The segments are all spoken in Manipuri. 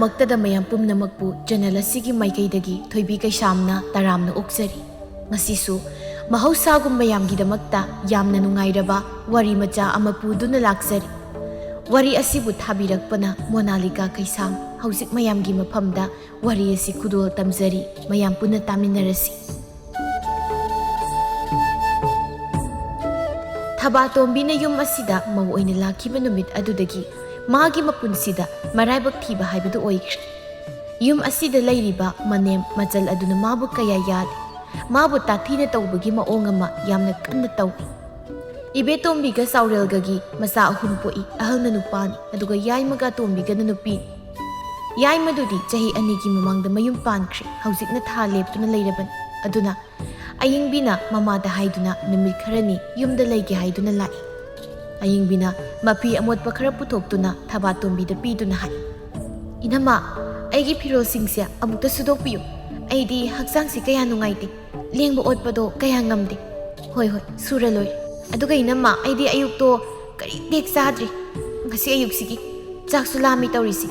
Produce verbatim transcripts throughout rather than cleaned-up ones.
ꯃꯛꯇꯗ ꯃꯌꯥꯝ ꯄꯨꯝꯅꯃꯛꯄꯨ channel ꯑꯁꯤꯒꯤ ꯃꯥꯏꯀꯩꯗꯒꯤ ꯊꯣꯏꯕꯤ ꯀꯩꯁꯥꯝꯅ ꯇꯔꯥꯝꯅ ꯑꯣꯛꯆꯔꯤ꯫ ꯉꯁꯤꯁꯨ ꯃꯍꯧꯁꯥꯒꯨꯝ ꯃꯌꯥꯝꯒꯤꯗꯃꯛꯇ ꯌꯥꯝꯅ ꯅꯨꯡꯉꯥꯏꯔꯕ ꯋꯥꯔꯤ ꯃꯆꯥ ꯑꯃ ꯄꯨꯗꯨꯅ ꯂꯥꯛꯆꯔꯤ꯫ ꯋꯥꯔꯤ ꯑꯁꯤꯕꯨ ꯊꯥꯕꯤꯔꯛꯄꯅ ꯃꯣꯅꯥꯂꯤꯀꯥ ꯀꯩꯁꯥꯝ꯫ ꯍꯧꯖꯤꯛ ꯃꯌꯥꯝꯒꯤ ꯃꯐꯝꯗ ꯋꯥꯔꯤ ꯑꯁꯤ ꯈꯨꯗꯣꯜ ꯇꯝꯖꯔꯤ꯫ ꯃꯌꯥꯝ ꯄꯨꯟꯅ ꯇꯥꯃꯤꯟꯅꯔꯁꯤ꯫ ꯊꯕꯥꯇꯣꯝꯕꯤꯅ ꯌꯨꯝ ꯑꯁꯤꯗ ꯃꯧ ꯑꯣꯏꯅ ꯂꯥꯛꯈꯤꯕ ꯅꯨꯃꯤꯠ ꯑꯗꯨꯗꯒꯤ ꯃꯥꯒꯤ ꯃꯄꯨꯟꯁꯤꯗ ꯃꯔꯥꯏꯕꯛ ꯊꯤꯕ ꯍꯥꯏꯕꯗꯨ ꯑꯣꯏꯈ꯭ꯔꯦ꯫ ꯌꯨꯝ ꯑꯁꯤꯗ ꯂꯩꯔꯤꯕ ꯃꯅꯦꯝ ꯃꯆꯜ ꯑꯗꯨꯅ ꯃꯥꯕꯨ ꯀꯌꯥ ꯌꯥꯗꯦ꯫ ꯃꯥꯕꯨ ꯇꯥꯊꯤꯅ ꯇꯧꯕꯒꯤ ꯃꯑꯣꯡ ꯑꯃ ꯌꯥꯝꯅ ꯀꯟꯅ ꯇꯧꯏ꯫ ꯏꯕꯦꯇꯣꯝꯕꯤꯒ ꯆꯥꯎꯔꯦꯜꯒꯒꯤ ꯃꯆꯥ ꯑꯍꯨꯝ ꯄꯣꯛꯏ꯫ ꯑꯍꯜꯅ ꯅꯨꯄꯥꯅꯤ, ꯑꯗꯨꯒ ꯌꯥꯏꯃꯒ ꯑꯇꯣꯝꯕꯤꯒꯅ ꯅꯨꯄꯤꯅꯤ꯫ ꯌꯥꯏꯃꯗꯨꯗꯤ ꯆꯍꯤ ꯑꯅꯤꯒꯤ ꯃꯃꯥꯡꯗ ꯃꯌꯨꯝ ꯄꯥꯟꯈ꯭ꯔꯦ꯫ ꯍꯧꯖꯤꯛꯅ ꯊꯥ ꯂꯦꯞꯇꯨꯅ ꯂꯩꯔꯕꯅꯤ꯫ ꯑꯗꯨꯅ ꯑꯌꯤꯡꯕꯤꯅ ꯃꯃꯥꯗ ꯍꯥꯏꯗꯨꯅ ꯅꯨꯃꯤꯠ ꯈꯔꯅꯤ ꯌꯨꯝꯗ ꯂꯩꯒꯦ ꯍꯥꯏꯗꯨꯅ ꯂꯥꯛꯏ꯫ ꯑꯌꯤꯡꯕꯤꯅ ꯃꯐꯤ ꯑꯃꯣꯠꯄ ꯈꯔ ꯄꯨꯊꯣꯛꯇꯨꯅ ꯊꯕꯥꯇꯣꯝꯕꯤꯗ ꯄꯤꯗꯨꯅ ꯍꯥꯏ, "ꯏꯅꯝꯃ, ꯑꯩꯒꯤ ꯐꯤꯔꯣꯜꯁꯤꯡꯁꯦ ꯑꯃꯨꯛꯇ ꯁꯨꯗꯣꯛꯄꯤꯌꯨ꯫ ꯑꯩꯗꯤ ꯍꯛꯆꯥꯡꯁꯦ ꯀꯌꯥ ꯅꯨꯡꯉꯥꯏꯇꯦ꯫ ꯂꯦꯡꯕ ꯑꯣꯠꯄꯗꯣ ꯀꯌꯥ ꯉꯝꯗꯦ꯫" "ꯍꯣꯏ, ꯍꯣꯏ, ꯁꯨꯔ ꯂꯣꯏꯔꯦ꯫ ꯑꯗꯨꯒ ꯏꯅꯝꯃ, ꯑꯩꯗꯤ ꯑꯌꯨꯛꯇꯣ ꯀꯔꯤ ꯇꯦꯛ ꯆꯥꯗ꯭ꯔꯤ꯫ ꯉꯁꯤ ꯑꯌꯨꯛꯁꯤꯒꯤ ꯆꯥꯛꯁꯨ ꯂꯥꯝꯃꯤ ꯇꯧꯔꯤꯁꯤ꯫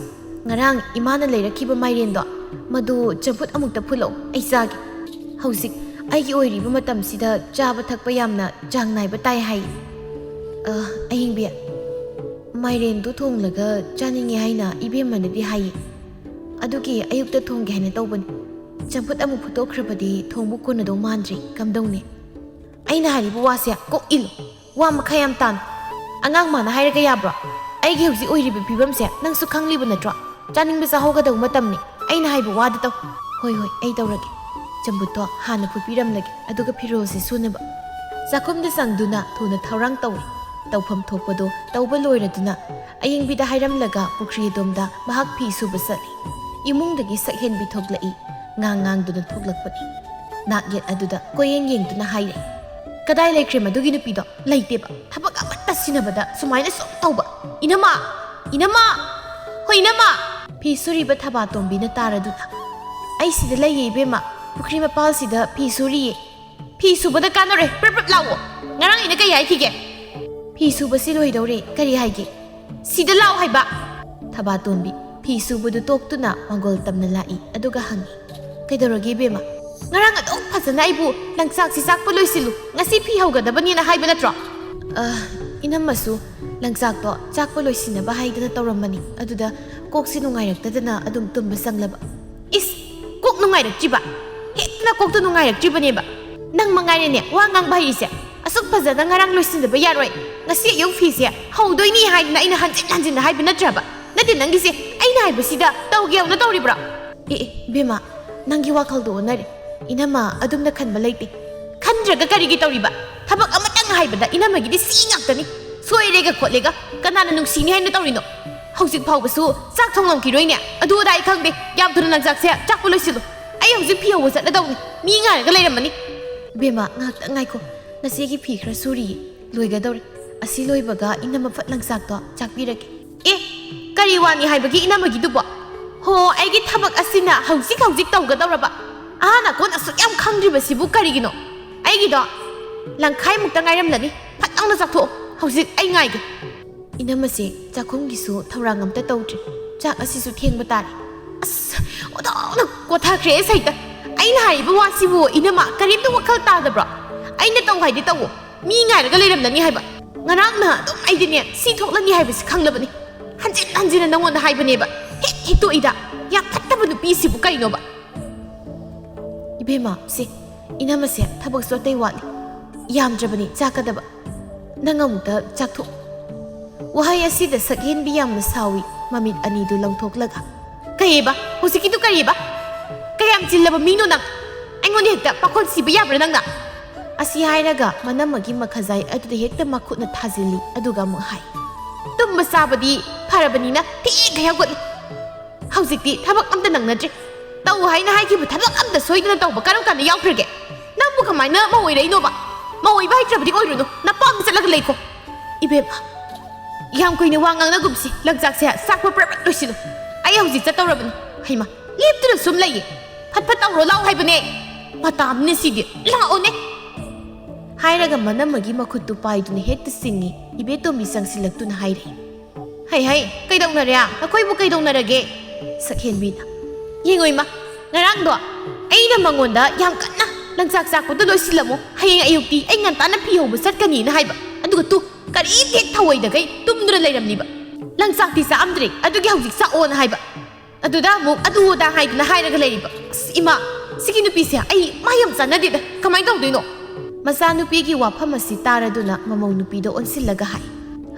ꯉꯔꯥꯡ ꯏꯃꯥꯅ ꯂꯩꯔꯛꯈꯤꯕ ꯃꯥꯏꯔꯦꯟꯗꯣ, ꯃꯗꯨ ꯆꯝꯐꯨꯠ ꯑꯃꯨꯛꯇ ꯐꯨꯠꯂꯛꯎ, ꯑꯩ ꯆꯥꯒꯦ꯫ ꯍꯧꯖꯤꯛ ꯑꯩꯒꯤ ꯑꯣꯏꯔꯤꯕ ꯃꯇꯝꯁꯤꯗ ꯆꯥꯕ ꯊꯛꯄ ꯌꯥꯝꯅ ꯆꯥꯡ ꯅꯥꯏꯕ ꯇꯥꯏ ꯍꯥꯏ꯫" "ꯑ, ꯑꯍꯤꯡꯕꯤ, ꯃꯥꯏꯔꯦꯟꯗꯨ ꯊꯣꯡꯂꯒ ꯆꯥꯅꯤꯡꯉꯦ ꯍꯥꯏꯅ ꯏꯕꯦꯝꯃꯅꯗꯤ ꯍꯥꯏꯌꯦ꯫ ꯑꯗꯨꯒꯤ ꯑꯌꯨꯛꯇ ꯊꯣꯡꯒꯦ ꯍꯥꯏꯅ ꯇꯧꯕꯅꯤ꯫ ꯆꯝꯐꯨꯠ ꯑꯃꯨꯛ ꯐꯨꯠꯇꯣꯛꯈ꯭ꯔꯕꯗꯤ ꯊꯣꯡꯕ ꯀꯣꯟꯅꯗꯧ ꯃꯥꯟꯗ꯭ꯔꯤ꯫ ꯀꯝꯗꯧꯅꯤ?" "ꯑꯩꯅ ꯍꯥꯏꯔꯤꯕ ꯋꯥꯁꯦ ꯀꯣꯛ ꯏꯜꯂꯨ꯫ ꯋꯥ ꯃꯈꯥ ꯌꯥꯝ ꯇꯥꯅꯨ꯫ ꯑꯉꯥꯡ ꯃꯥꯅ ꯍꯥꯏꯔꯒ ꯌꯥꯕ꯭ꯔꯣ? ꯑꯩꯒꯤ ꯍꯧꯖꯤꯛ ꯑꯣꯏꯔꯤꯕ ꯐꯤꯕꯝꯁꯦ ꯅꯪꯁꯨ ꯈꯪꯂꯤꯕ ꯅꯠꯇ꯭ꯔꯣ? ꯆꯥꯅꯤꯡꯕ ꯆꯥꯍꯧꯒꯗꯧꯕ ꯃꯇꯝꯅꯤ꯫ ꯑꯩꯅ ꯍꯥꯏꯕ ꯋꯥꯗ ꯇꯧ꯫" "ꯍꯣꯏ, ꯍꯣꯏ, ꯑꯩ ꯇꯧꯔꯒꯦ꯫" ꯆꯝꯐꯨꯠꯇꯣ ꯍꯥꯟꯅ ꯐꯨꯠꯄꯤꯔꯝꯂꯒꯦ, ꯑꯗꯨꯒ ꯐꯤꯔꯣꯜꯁꯦ ꯁꯨꯅꯕ꯫ ꯆꯥꯛꯈꯨꯝꯗ ꯆꯪꯗꯨꯅ ꯊꯨꯅ ꯊꯧꯔꯥꯡ ꯇꯧꯏ꯫ ꯇꯧꯐꯝ ꯊꯣꯛꯄꯗꯣ ꯇꯧꯕ ꯂꯣꯏꯔꯗꯨꯅ ꯑꯌꯤꯡꯕꯤꯗ ꯍꯥꯏꯔꯝꯂꯒ ꯄꯨꯈ꯭ꯔꯤ ꯑꯗꯣꯝꯗ ꯃꯍꯥꯛ ꯐꯤ ꯁꯨꯕ ꯆꯠꯂꯤ꯫ ꯏꯃꯨꯡꯗꯒꯤ ꯁꯛꯍꯦꯟꯕꯤ ꯊꯣꯛꯂꯛꯏ꯫ ꯉꯥꯡ ꯉꯥꯡꯗꯨꯅ ꯊꯣꯛꯂꯛꯄꯅꯤ꯫ ꯅꯥꯛ ꯌꯦꯠ ꯑꯗꯨꯗ ꯀꯣꯏꯌꯦꯡ ꯌꯦꯡꯗꯨꯅ ꯍꯥꯏꯔꯦ, "ꯀꯗꯥꯏ ꯂꯩꯈ꯭ꯔꯦ ꯃꯗꯨꯒꯤ ꯅꯨꯄꯤꯗꯣ?" "ꯂꯩꯇꯦꯕ, ꯊꯕꯛ ꯑꯃꯠꯇ ꯁꯤꯟꯅꯕꯗ ꯁꯨꯃꯥꯏꯅ ꯁꯨꯝ ꯇꯧꯕ꯫ ꯏꯅꯝꯃ! ꯏꯅꯝꯃ! ꯍꯣꯏ, ꯏꯅꯝꯃ!" ꯐꯤ ꯁꯨꯔꯤꯕ ꯊꯕꯥꯇꯣꯝꯕꯤꯅ ꯇꯥꯔꯗꯨꯅ, "ꯑꯩ ꯁꯤꯗ ꯂꯩꯌꯦ ꯏꯕꯦꯝꯃ, ꯄꯨꯈ꯭ꯔꯤ ꯃꯄꯥꯜꯁꯤꯗ ꯐꯤ ꯁꯨꯔꯤꯌꯦ꯫ ꯐꯤ ꯁꯨꯕꯗ ꯀꯥꯟꯅꯔꯣꯏ, ꯄ꯭ꯔꯞ ꯄ꯭ꯔꯞ ꯂꯥꯛꯑꯣ꯫ ꯉꯔꯥꯡ ꯑꯩꯅ ꯀꯩ ꯍꯥꯏꯈꯤꯒꯦ?" "ꯐꯤ ꯁꯨꯕꯁꯤ ꯂꯣꯏꯗꯧꯔꯦ, ꯀꯔꯤ ꯍꯥꯏꯒꯦ?" "ꯁꯤꯗ ꯂꯥꯛꯑꯣ ꯍꯥꯏꯕ!" ꯊꯕꯥꯇꯣꯟꯕꯤ, ꯐꯤ ꯁꯨꯕꯗꯨ ꯇꯣꯛꯇꯨꯅ ꯃꯥꯡꯒꯣꯜ ꯇꯝꯅ ꯂꯥꯛꯏ, ꯑꯗꯨꯒ ꯍꯪꯉꯤ, "ꯀꯩꯗꯧꯔꯒꯦ ꯏꯕꯦꯝꯃ? ꯉꯔꯥꯡ ꯑꯗꯨꯛ ꯐꯖꯅ ꯑꯩꯕꯨ ꯂꯪꯆꯥꯛꯁꯤ ꯆꯥꯛꯄ ꯂꯣꯏꯁꯤꯜꯂꯨ, ꯉꯁꯤ ꯐꯤ ꯍꯧꯒꯗꯕꯅꯤꯅ ꯍꯥꯏꯕ ꯅꯠꯇ꯭ꯔꯣ?" "ꯑ, ꯏꯅꯝꯃꯁꯨ ꯂꯪꯆꯥꯛꯇꯣ ꯆꯥꯛꯄ ꯂꯣꯏꯁꯤꯟꯅꯕ ꯍꯥꯏꯗꯅ ꯇꯧꯔꯝꯕꯅꯤ, ꯑꯗꯨꯗ ꯀꯣꯛꯁꯤ ꯅꯨꯡꯉꯥꯏꯔꯛꯇꯗꯅ ꯑꯗꯨꯝ ꯇꯨꯝꯕ ꯆꯪꯂꯕ꯫" "ꯏꯁ, ꯀꯣꯛ ꯅꯨꯡꯉꯥꯏꯔꯛꯇ꯭ꯔꯤꯕ? ꯍꯦꯛꯇꯅ ꯀꯣꯛꯇ ꯅꯨꯡꯉꯥꯏꯔꯛꯇ꯭ꯔꯤꯕꯅꯦꯕ꯫ ꯅꯪ ꯃꯉꯥꯏꯔꯦꯅꯦ ꯋꯥ ꯉꯥꯡꯕ ꯍꯩꯔꯤꯁꯦ꯫ ꯑꯁꯨꯛ ꯐꯖꯅ ꯉꯔꯥꯡ ꯂꯣꯏꯁꯤꯟꯗꯕ ꯌꯥꯔꯣꯏ, ꯉꯁꯤ ꯑꯌꯨꯛ ꯐꯤꯁꯦ ꯍꯧꯗꯣꯏꯅꯤ ꯍꯥꯏꯗꯅ ꯑꯩꯅ ꯍꯟꯖꯤꯟ ꯍꯟꯖꯤꯟꯅ ꯍꯥꯏꯕ ꯅꯠꯇ꯭ꯔꯕ? ꯅꯠꯇꯦ, ꯅꯪꯒꯤꯁꯦ ꯑꯩꯅ ꯍꯥꯏꯕꯁꯤꯗ ꯇꯧꯒꯦ ꯌꯧꯅ ꯇꯧꯔꯤꯕ꯭ꯔꯣ?" "ꯑꯦ, ꯑꯦ, ꯕꯦꯝꯃ, ꯅꯪꯒꯤ ꯋꯥꯈꯜꯗꯣ ꯑꯣꯟꯅꯔꯦ꯫ ꯏꯅꯝꯃ ꯑꯗꯨꯝꯅ ꯈꯟꯕ ꯂꯩꯇꯦ꯫" "ꯈꯟꯗ꯭ꯔꯒ ꯀꯔꯤꯒꯤ ꯇꯧꯔꯤꯕ? ꯊꯕꯛ ꯑꯃꯇꯪ ꯍꯥꯏꯕꯗ ꯏꯅꯝꯃꯒꯤꯗꯤ ꯁꯤ ꯉꯥꯛꯇꯅꯤ꯫ ꯁꯣꯏꯔꯦꯒ ꯈꯣꯠꯂꯦꯒ ꯀꯅꯥꯅ ꯅꯨꯡꯁꯤꯅꯤ ꯍꯥꯏꯅ ꯇꯧꯔꯤꯅꯣ? ꯍꯧꯖꯤꯛ ꯐꯥꯎꯕꯁꯨ ꯆꯥꯛ ꯊꯣꯡꯂꯝꯈꯤꯔꯣꯏꯅꯦ꯫ ꯑꯗꯨ ꯑꯗꯥ ꯑꯩ ꯈꯪꯗꯦ꯫ ꯌꯥꯝ ꯊꯨꯅ ꯂꯪꯆꯥꯛꯁꯦ ꯆꯥꯛꯄ ꯂꯣꯏꯁꯤꯜꯂꯨ꯫ ꯑꯩ ꯍꯧꯖꯤꯛ ꯐꯤ ꯍꯧꯕ ꯆꯠꯂꯗꯧꯅꯤ꯫ ꯃꯤ ꯉꯥꯏꯔꯒ ꯂꯩꯔꯝꯃꯅꯤ꯫" "ꯏꯕꯦꯝꯃ, ꯉꯥꯏꯍꯥꯛꯇꯪ ꯉꯥꯏꯈꯣ꯫ ꯅꯆꯦꯒꯤ ꯐꯤ ꯈꯔ ꯁꯨꯔꯤꯌꯦ, ꯂꯣꯏꯒꯗꯧꯔꯦ꯫ ꯑꯁꯤ ꯂꯣꯏꯕꯒ ꯏꯅꯝꯃ ꯐꯠ ꯂꯪꯆꯥꯛꯇꯣ ꯆꯥꯛꯄꯤꯔꯒꯦ꯫" "ꯑꯦ, ꯀꯔꯤ ꯋꯥꯅꯤ ꯍꯥꯏꯕꯒꯤ ꯏꯅꯝꯃꯒꯤꯗꯨꯕꯣ? ꯍꯣ, ꯑꯩꯒꯤ ꯊꯕꯛ ꯑꯁꯤꯅ ꯍꯧꯖꯤꯛ ꯍꯧꯖꯤꯛ ꯇꯧꯒꯗꯧꯔꯕ꯫ ꯑꯍꯥ ꯅꯥꯀꯣꯟ ꯑꯁꯨꯛ ꯌꯥꯝ ꯈꯪꯗ꯭ꯔꯤꯕꯁꯤꯕꯨ ꯀꯔꯤꯒꯤꯅꯣ? ꯑꯩꯒꯤꯗꯣ ꯂꯪꯈꯥꯏꯃꯨꯛꯇ ꯉꯥꯏꯔꯝꯂꯅꯤ꯫ ꯐꯠ ꯂꯥꯎꯅ ꯆꯥꯛꯊꯣꯛꯑꯣ꯫ ꯍꯧꯖꯤꯛ ꯑꯩ ꯉꯥꯏꯒꯦ꯫" ꯏꯅꯝꯃꯁꯦ ꯆꯥꯛꯈꯨꯝꯒꯤꯁꯨ ꯊꯧꯔꯥꯡ ꯑꯝꯇ ꯇꯧꯗ꯭ꯔꯤ꯫ ꯆꯥꯛ ꯑꯁꯤꯁꯨ ꯊꯦꯡꯕ ꯇꯥꯔꯦ꯫ ꯑꯁ, ꯑꯣꯟꯊꯣꯛꯅ ꯀꯣꯊꯈ꯭ꯔꯦ ꯁꯩꯇ꯫ ꯑꯩꯅ ꯍꯥꯏꯔꯤꯕ ꯋꯥꯁꯤꯕꯨ ꯏꯅꯝꯃ ꯀꯔꯤꯝꯇ ꯋꯥꯈꯜ ꯇꯥꯗꯕ꯭ꯔꯣ? ꯑꯩꯅ ꯇꯧ ꯍꯥꯏꯗꯤ ꯇꯧꯋꯣ꯫ ꯃꯤ ꯉꯥꯏꯔꯒ ꯂꯩꯔꯝꯂꯅꯤ ꯍꯥꯏꯕ꯫ ꯉꯔꯥꯡꯅ ꯑꯗꯨꯝ ꯑꯩꯗꯤꯅꯦ ꯁꯤ ꯊꯣꯛꯂꯅꯤ ꯍꯥꯏꯕꯁꯤ ꯈꯪꯂꯕꯅꯤ꯫ ꯍꯟꯖꯤꯟ ꯍꯟꯖꯤꯟꯅ ꯅꯪꯉꯣꯟꯗ ꯍꯥꯏꯕꯅꯦꯕ꯫ ꯍꯦꯛ ꯍꯦꯛꯇꯣꯛꯏꯗ꯫ ꯌꯥꯝ ꯐꯠꯇꯕ ꯅꯨꯄꯤꯁꯤꯕꯨ ꯀꯩꯅꯣꯕ? "ꯏꯕꯦꯝꯃ, ꯁꯦ, ꯏꯅꯝꯃꯁꯦ ꯊꯕꯛꯁꯨ ꯑꯇꯩ ꯋꯥꯠꯂꯤ꯫ ꯌꯥꯝꯗ꯭ꯔꯕꯅꯤ ꯆꯥꯛꯀꯗꯕ꯫ ꯅꯪ ꯑꯃꯨꯛꯇ ꯆꯥꯛꯊꯣꯛ꯫" ꯋꯥꯍꯩ ꯑꯁꯤꯗ ꯁꯛꯍꯦꯟꯕꯤ ꯌꯥꯝꯅ ꯁꯥꯎꯏ, ꯃꯃꯤꯠ ꯑꯅꯤꯗꯨ ꯂꯪꯊꯣꯛꯂꯒ꯫ "ꯀꯩꯑꯕ? ꯍꯧꯖꯤꯛꯀꯤꯗꯨ ꯀꯔꯤꯑꯕ? ꯀꯌꯥꯝ ꯆꯤꯜꯂꯕ ꯃꯤꯅꯣ ꯅꯪ? ꯑꯩꯉꯣꯟꯗ ꯍꯦꯛꯇ ꯄꯥꯈꯣꯟ ꯁꯤꯕ ꯌꯥꯕ꯭ꯔꯥ ꯅꯪꯅ?" ꯑꯁꯤ ꯍꯥꯏꯔꯒ ꯃꯅꯝꯃꯒꯤ ꯃꯈꯖꯥꯏ ꯑꯗꯨꯗ ꯍꯦꯛꯇ ꯃꯈꯨꯠꯅ ꯊꯥꯖꯤꯜꯂꯤ, ꯑꯗꯨꯒ ꯑꯃꯨꯛ ꯍꯥꯏ, "ꯇꯨꯝꯕ ꯆꯥꯕꯗꯤ ꯐꯔꯕꯅꯤꯅ ꯊꯦꯡꯈꯩ ꯍꯧꯒꯠꯂꯤ꯫ ꯍꯧꯖꯤꯛꯇꯤ ꯊꯕꯛ ꯑꯝꯇ ꯅꯪꯅꯗ꯭ꯔꯦ꯫ ꯇꯧ ꯍꯥꯏꯅ ꯍꯥꯏꯈꯤꯕ ꯊꯕꯛ ꯑꯝꯇ ꯁꯣꯏꯗꯅ ꯇꯧꯕ ꯀꯔꯝ ꯀꯥꯟꯗ ꯌꯥꯎꯈ꯭ꯔꯒꯦ? ꯅꯪꯕꯨ ꯀꯃꯥꯏꯅ ꯃꯧ ꯑꯣꯏꯔꯛꯏꯅꯣꯕ? ꯃꯧ ꯑꯣꯏꯕ ꯍꯩꯇ꯭ꯔꯕꯗꯤ ꯑꯣꯏꯔꯨꯅꯨ, ꯅꯄꯥꯝꯗ ꯆꯠꯂꯒ ꯂꯩꯈꯣ꯫" "ꯏꯕꯦꯝꯃ, ꯌꯥꯝ ꯀꯨꯏꯅ ꯋꯥ ꯉꯥꯡꯅꯒꯨꯝꯁꯤ, ꯂꯪꯆꯥꯛꯁꯦ ꯆꯥꯛꯄ ꯄ꯭ꯔꯞ ꯄ꯭ꯔꯞ ꯂꯣꯏꯁꯤꯜꯂꯨ꯫ ꯑꯩ ꯍꯧꯖꯤꯛ ꯆꯠꯇꯧꯔꯕꯅꯤ꯫" "ꯍꯩꯃꯥ, ꯂꯦꯞꯇꯨꯅ ꯁꯨꯝ ꯂꯩꯌꯦ꯫ ꯐꯠ ꯐꯠ ꯇꯧꯔꯣ ꯂꯥꯎ ꯍꯥꯏꯕꯅꯦ꯫ ꯃꯇꯥ ꯑꯃꯅꯤ ꯁꯤꯗꯤ꯫ ꯂꯥꯛꯑꯣꯅꯦ꯫" ꯍꯥꯏꯔꯒ ꯃꯅꯝꯃꯒꯤ ꯃꯈꯨꯠꯇꯨ ꯄꯥꯏꯗꯨꯅ ꯍꯦꯛꯇ ꯆꯤꯡꯏ꯫ ꯏꯕꯦꯇꯣꯝꯕꯤ ꯆꯪꯁꯤꯜꯂꯛꯇꯨꯅ ꯍꯥꯏꯔꯛꯏ, "ꯍꯩ ꯍꯩ, ꯀꯩꯗꯧꯅꯔꯦ? ꯅꯈꯣꯏꯕꯨ ꯀꯩꯗꯧꯅꯔꯒꯦ?" ꯁꯛꯍꯦꯟꯕꯤꯅ, "ꯌꯦꯡꯉꯣ ꯏꯃꯥ, ꯉꯔꯥꯡꯗꯣ ꯑꯩꯅ ꯃꯉꯣꯟꯗ ꯌꯥꯝ ꯀꯟꯅ, 'ꯂꯪꯆꯥꯛ ꯆꯥꯛꯄꯗꯣ ꯂꯣꯏꯁꯤꯜꯂꯝꯃꯣ, ꯍꯌꯦꯡ ꯑꯌꯨꯛꯇꯤ ꯑꯩ ꯉꯟꯇꯥꯅ ꯐꯤ ꯍꯧꯕ ꯆꯠꯀꯅꯤꯅ' ꯍꯥꯏꯕ꯫ ꯑꯗꯨꯒ ꯇꯨ, ꯀꯔꯤꯝ ꯍꯦꯛ ꯊꯧꯑꯣꯏꯗꯈꯩ ꯇꯨꯝꯗꯨꯅ ꯂꯩꯔꯝꯂꯤꯕ꯫ 'ꯂꯪꯆꯥꯛꯇꯤ ꯆꯥꯛꯑꯝꯗ꯭ꯔꯦ, ꯑꯗꯨꯒꯤ ꯍꯧꯖꯤꯛ ꯆꯥꯛꯑꯣꯅ' ꯍꯥꯏꯕ꯫ ꯑꯗꯨꯗ ꯑꯃꯨꯛ ꯑꯗꯨ ꯑꯗꯥ ꯍꯥꯏꯗꯅ ꯍꯥꯏꯔꯒ ꯂꯩꯔꯤꯕ꯫ ꯑꯁ, ꯏꯃꯥ, ꯁꯤꯒꯤ ꯅꯨꯄꯤꯁꯦ ꯑꯩ ꯃꯥ ꯌꯥꯝ ꯆꯥꯟꯅꯗꯦꯗ꯫ ꯀꯃꯥꯏꯅ ꯇꯧꯗꯣꯏꯅꯣ?" ꯃꯆꯥꯅꯨꯄꯤꯒꯤ ꯋꯥꯐꯝ ꯑꯁꯤ ꯇꯥꯔꯗꯨꯅ ꯃꯃꯧ ꯅꯨꯄꯤꯗ ꯑꯣꯟꯁꯤꯜꯂꯒ ꯍꯥꯏ,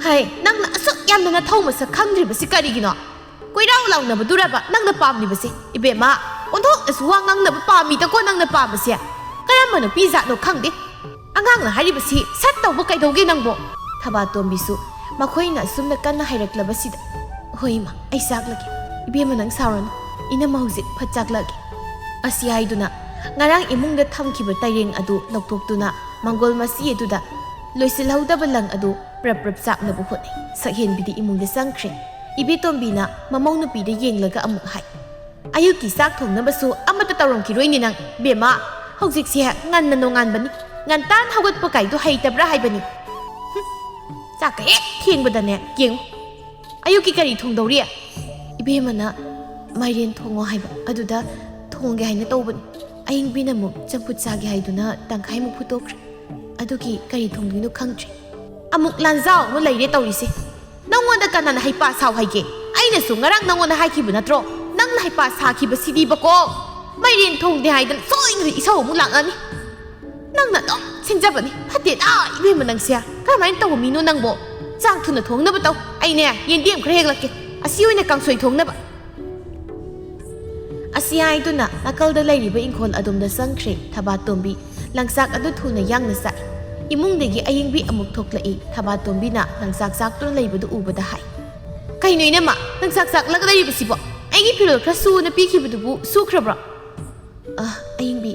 "ꯍꯥꯏ, ꯅꯪꯅ ꯑꯁꯨꯛ ꯌꯥꯝꯅ ꯅꯊꯧ ꯃꯁꯛ ꯈꯪꯗ꯭ꯔꯤꯕꯁꯤ ꯀꯔꯤꯒꯤꯅꯣ? ꯀꯣꯏꯔꯥꯎ ꯂꯥꯎꯅꯕꯗꯨꯔꯕ ꯅꯪꯅ ꯄꯥꯝꯂꯤꯕꯁꯤ? ꯏꯕꯦꯝꯃ, ꯑꯣꯟꯊꯣꯛꯅꯁꯨ ꯋꯥ ꯉꯥꯡꯅꯕ ꯄꯥꯝꯃꯤꯗꯀꯣ ꯅꯪꯅ ꯄꯥꯝꯕꯁꯦ꯫ ꯀꯔꯝꯕ ꯅꯨꯄꯤ ꯖꯥꯠꯅꯣ ꯈꯪꯗꯦ꯫ ꯑꯉꯥꯡꯅ ꯍꯥꯏꯔꯤꯕꯁꯤ ꯁꯠ ꯇꯧꯕ ꯀꯩꯗꯧꯒꯦ ꯅꯪꯕꯣ?" ꯊꯕꯥꯇꯣꯝꯕꯤꯁꯨ ꯃꯈꯣꯏꯅ ꯑꯁꯨꯝꯅ ꯀꯟꯅ ꯍꯥꯏꯔꯛꯂꯕꯁꯤꯗ, "ꯍꯣꯏ ꯏꯃꯥ, ꯑꯩ ꯆꯥꯛꯂꯒꯦ꯫ ꯏꯕꯦꯝꯃ, ꯅꯪ ꯁꯥꯎꯔꯅꯨ꯫ ꯏꯅꯝꯃ ꯍꯧꯖꯤꯛ ꯐꯠ ꯆꯥꯛꯂꯒꯦ꯫" ꯑꯁꯤ ꯍꯥꯏꯗꯨꯅ ꯉꯔꯥꯡ ꯏꯃꯨꯡꯗ ꯊꯝꯈꯤꯕ ꯇꯩꯔꯦꯡ ꯑꯗꯨ ꯂꯧꯊꯣꯛꯇꯨꯅ ꯃꯪꯒꯣꯜ ꯃꯆꯤ ꯑꯗꯨꯗ ꯂꯣꯏꯁꯤꯜꯍꯧꯗꯕ ꯂꯪ ꯑꯗꯨ ꯄ꯭ꯔꯞ ꯄ꯭ꯔꯞ ꯆꯥꯛꯅꯕ ꯍꯣꯠꯅꯩ꯫ ꯁꯛꯍꯦꯟꯕꯤꯗꯤ ꯏꯃꯨꯡꯗ ꯆꯪꯈ꯭ꯔꯦ꯫ ꯏꯕꯦꯇꯣꯝꯕꯤꯅ ꯃꯃꯧ ꯅꯨꯄꯤꯗ ꯌꯦꯡꯂꯒ ꯑꯃꯨꯛ ꯍꯥꯏ, "ꯑꯌꯨꯛꯀꯤ ꯆꯥꯛ ꯊꯣꯡꯅꯕꯁꯨ ꯑꯃꯠꯇ ꯇꯧꯔꯝꯈꯤꯔꯣꯏꯅꯦ ꯅꯪ, ꯕꯦꯝꯃ꯫ ꯍꯧꯖꯤꯛꯁꯦ ꯉꯟꯅ ꯅꯣꯡꯉꯥꯟꯕꯅꯤ꯫ ꯉꯟꯇꯥꯅ ꯍꯧꯒꯠꯄ ꯀꯥꯏꯗꯣ ꯍꯩꯇꯕ꯭ꯔꯥ ꯍꯥꯏꯕꯅꯤ꯫ ꯍꯨꯝ, ꯆꯥꯛꯀ ꯍꯦꯛ ꯊꯦꯡꯕꯗꯅꯦ, ꯌꯦꯡꯉꯨ꯫ ꯑꯌꯨꯛꯀꯤ ꯀꯔꯤ ꯊꯣꯡꯗꯧꯔꯤ?" ꯏꯕꯦꯝꯃꯅ ꯃꯥꯏꯔꯦꯟ ꯊꯣꯡꯉꯣ ꯍꯥꯏꯕ ꯑꯗꯨꯗ ꯊꯣꯡꯒꯦ ꯍꯥꯏꯅ ꯇꯧꯕꯅꯤ꯫ ꯑꯌꯤꯡꯕꯤꯅ ꯑꯃꯨꯛ ꯆꯝꯐꯨꯠ ꯆꯥꯒꯦ ꯍꯥꯏꯗꯨꯅ ꯇꯪꯈꯥꯏꯃꯨꯛ ꯐꯨꯠꯇꯣꯛꯈ꯭ꯔꯦ꯫ ꯑꯗꯨꯒꯤ ꯀꯔꯤ ꯊꯣꯡꯗꯣꯏꯅꯣ ꯈꯪꯗ꯭ꯔꯦ꯫ ꯑꯃꯨꯛ ꯂꯥꯟꯖꯥꯎ ꯑꯃ ꯂꯩꯔꯦ ꯇꯧꯔꯤꯁꯦ꯫ ꯅꯪꯉꯣꯟꯗ ꯀꯅꯥꯅ ꯍꯩꯄꯥ ꯁꯥꯎ ꯍꯥꯏꯒꯦ? ꯑꯩꯅꯁꯨ ꯉꯔꯥꯡ ꯅꯪꯉꯣꯟꯗ ꯍꯥꯏꯈꯤꯕ ꯅꯠꯇ꯭ꯔꯣ? ꯅꯪꯅ ꯍꯩꯄꯥ ꯁꯥꯈꯤꯕꯁꯤꯗꯤꯕꯀꯣ꯫ ꯃꯥꯏꯔꯦꯟ ꯊꯣꯡꯗꯦ ꯍꯥꯏꯗꯅ ꯁꯣꯏꯗꯅ ꯏꯁꯧ ꯑꯃꯨꯛ ꯂꯥꯛꯑꯅꯤ꯫ ꯅꯪꯅ ꯑꯗꯨꯝ ꯁꯤꯟꯖꯕꯅꯤ꯫ ꯐꯠꯇꯦꯗ, ꯏꯕꯦꯝꯃ ꯅꯪꯁꯦ꯫ ꯀꯔꯝꯍꯥꯏꯅ ꯇꯧꯕ ꯃꯤꯅꯣ ꯅꯪꯕꯣ? ꯆꯥꯛ ꯊꯨꯅ ꯊꯣꯡꯅꯕ ꯇꯧ꯫ ꯑꯩꯅꯦ, ꯌꯦꯟꯗꯦꯝ ꯈꯔ ꯍꯦꯛꯂꯛꯀꯦ꯫ ꯑꯁꯤ ꯑꯣꯏꯅ ꯀꯥꯡꯁꯣꯏ ꯊꯣꯡꯅꯕ꯫ ꯑꯁꯤ ꯍꯥꯏꯗꯨꯅ ꯅꯥꯀꯜꯗ ꯂꯩꯔꯤꯕ ꯏꯪꯈꯣꯜ ꯑꯗꯣꯝꯗ ꯆꯪꯈ꯭ꯔꯦ ꯊꯕꯥꯇꯣꯝꯕꯤ꯫ ꯂꯪꯆꯥꯛ ꯑꯗꯨ ꯊꯨꯅ ꯌꯥꯡꯅ ꯆꯥꯛꯏ꯫ ꯏꯃꯨꯡꯗꯒꯤ ꯑꯌꯤꯡꯕꯤ ꯑꯃꯨꯛ ꯊꯣꯛꯂꯛꯏ꯫ ꯊꯕꯥꯇꯣꯝꯕꯤꯅ ꯂꯪꯆꯥꯛ ꯆꯥꯛꯇꯨꯅ ꯂꯩꯕꯗꯨ ꯎꯕꯗ ꯍꯥꯏ, "ꯀꯩꯅꯣ ꯏꯅꯝꯃ, ꯂꯪꯆꯥꯛ ꯆꯥꯛꯂꯒ ꯂꯩꯔꯤꯕꯁꯤꯕꯣ? ꯑꯩꯒꯤ ꯐꯤꯔꯣꯜ ꯈꯔ ꯁꯨꯅ ꯄꯤꯈꯤꯕꯗꯨꯕꯨ ꯁꯨꯈ꯭ꯔꯕ꯭ꯔꯣ?" "ꯑ, ꯑꯌꯤꯡꯕꯤ,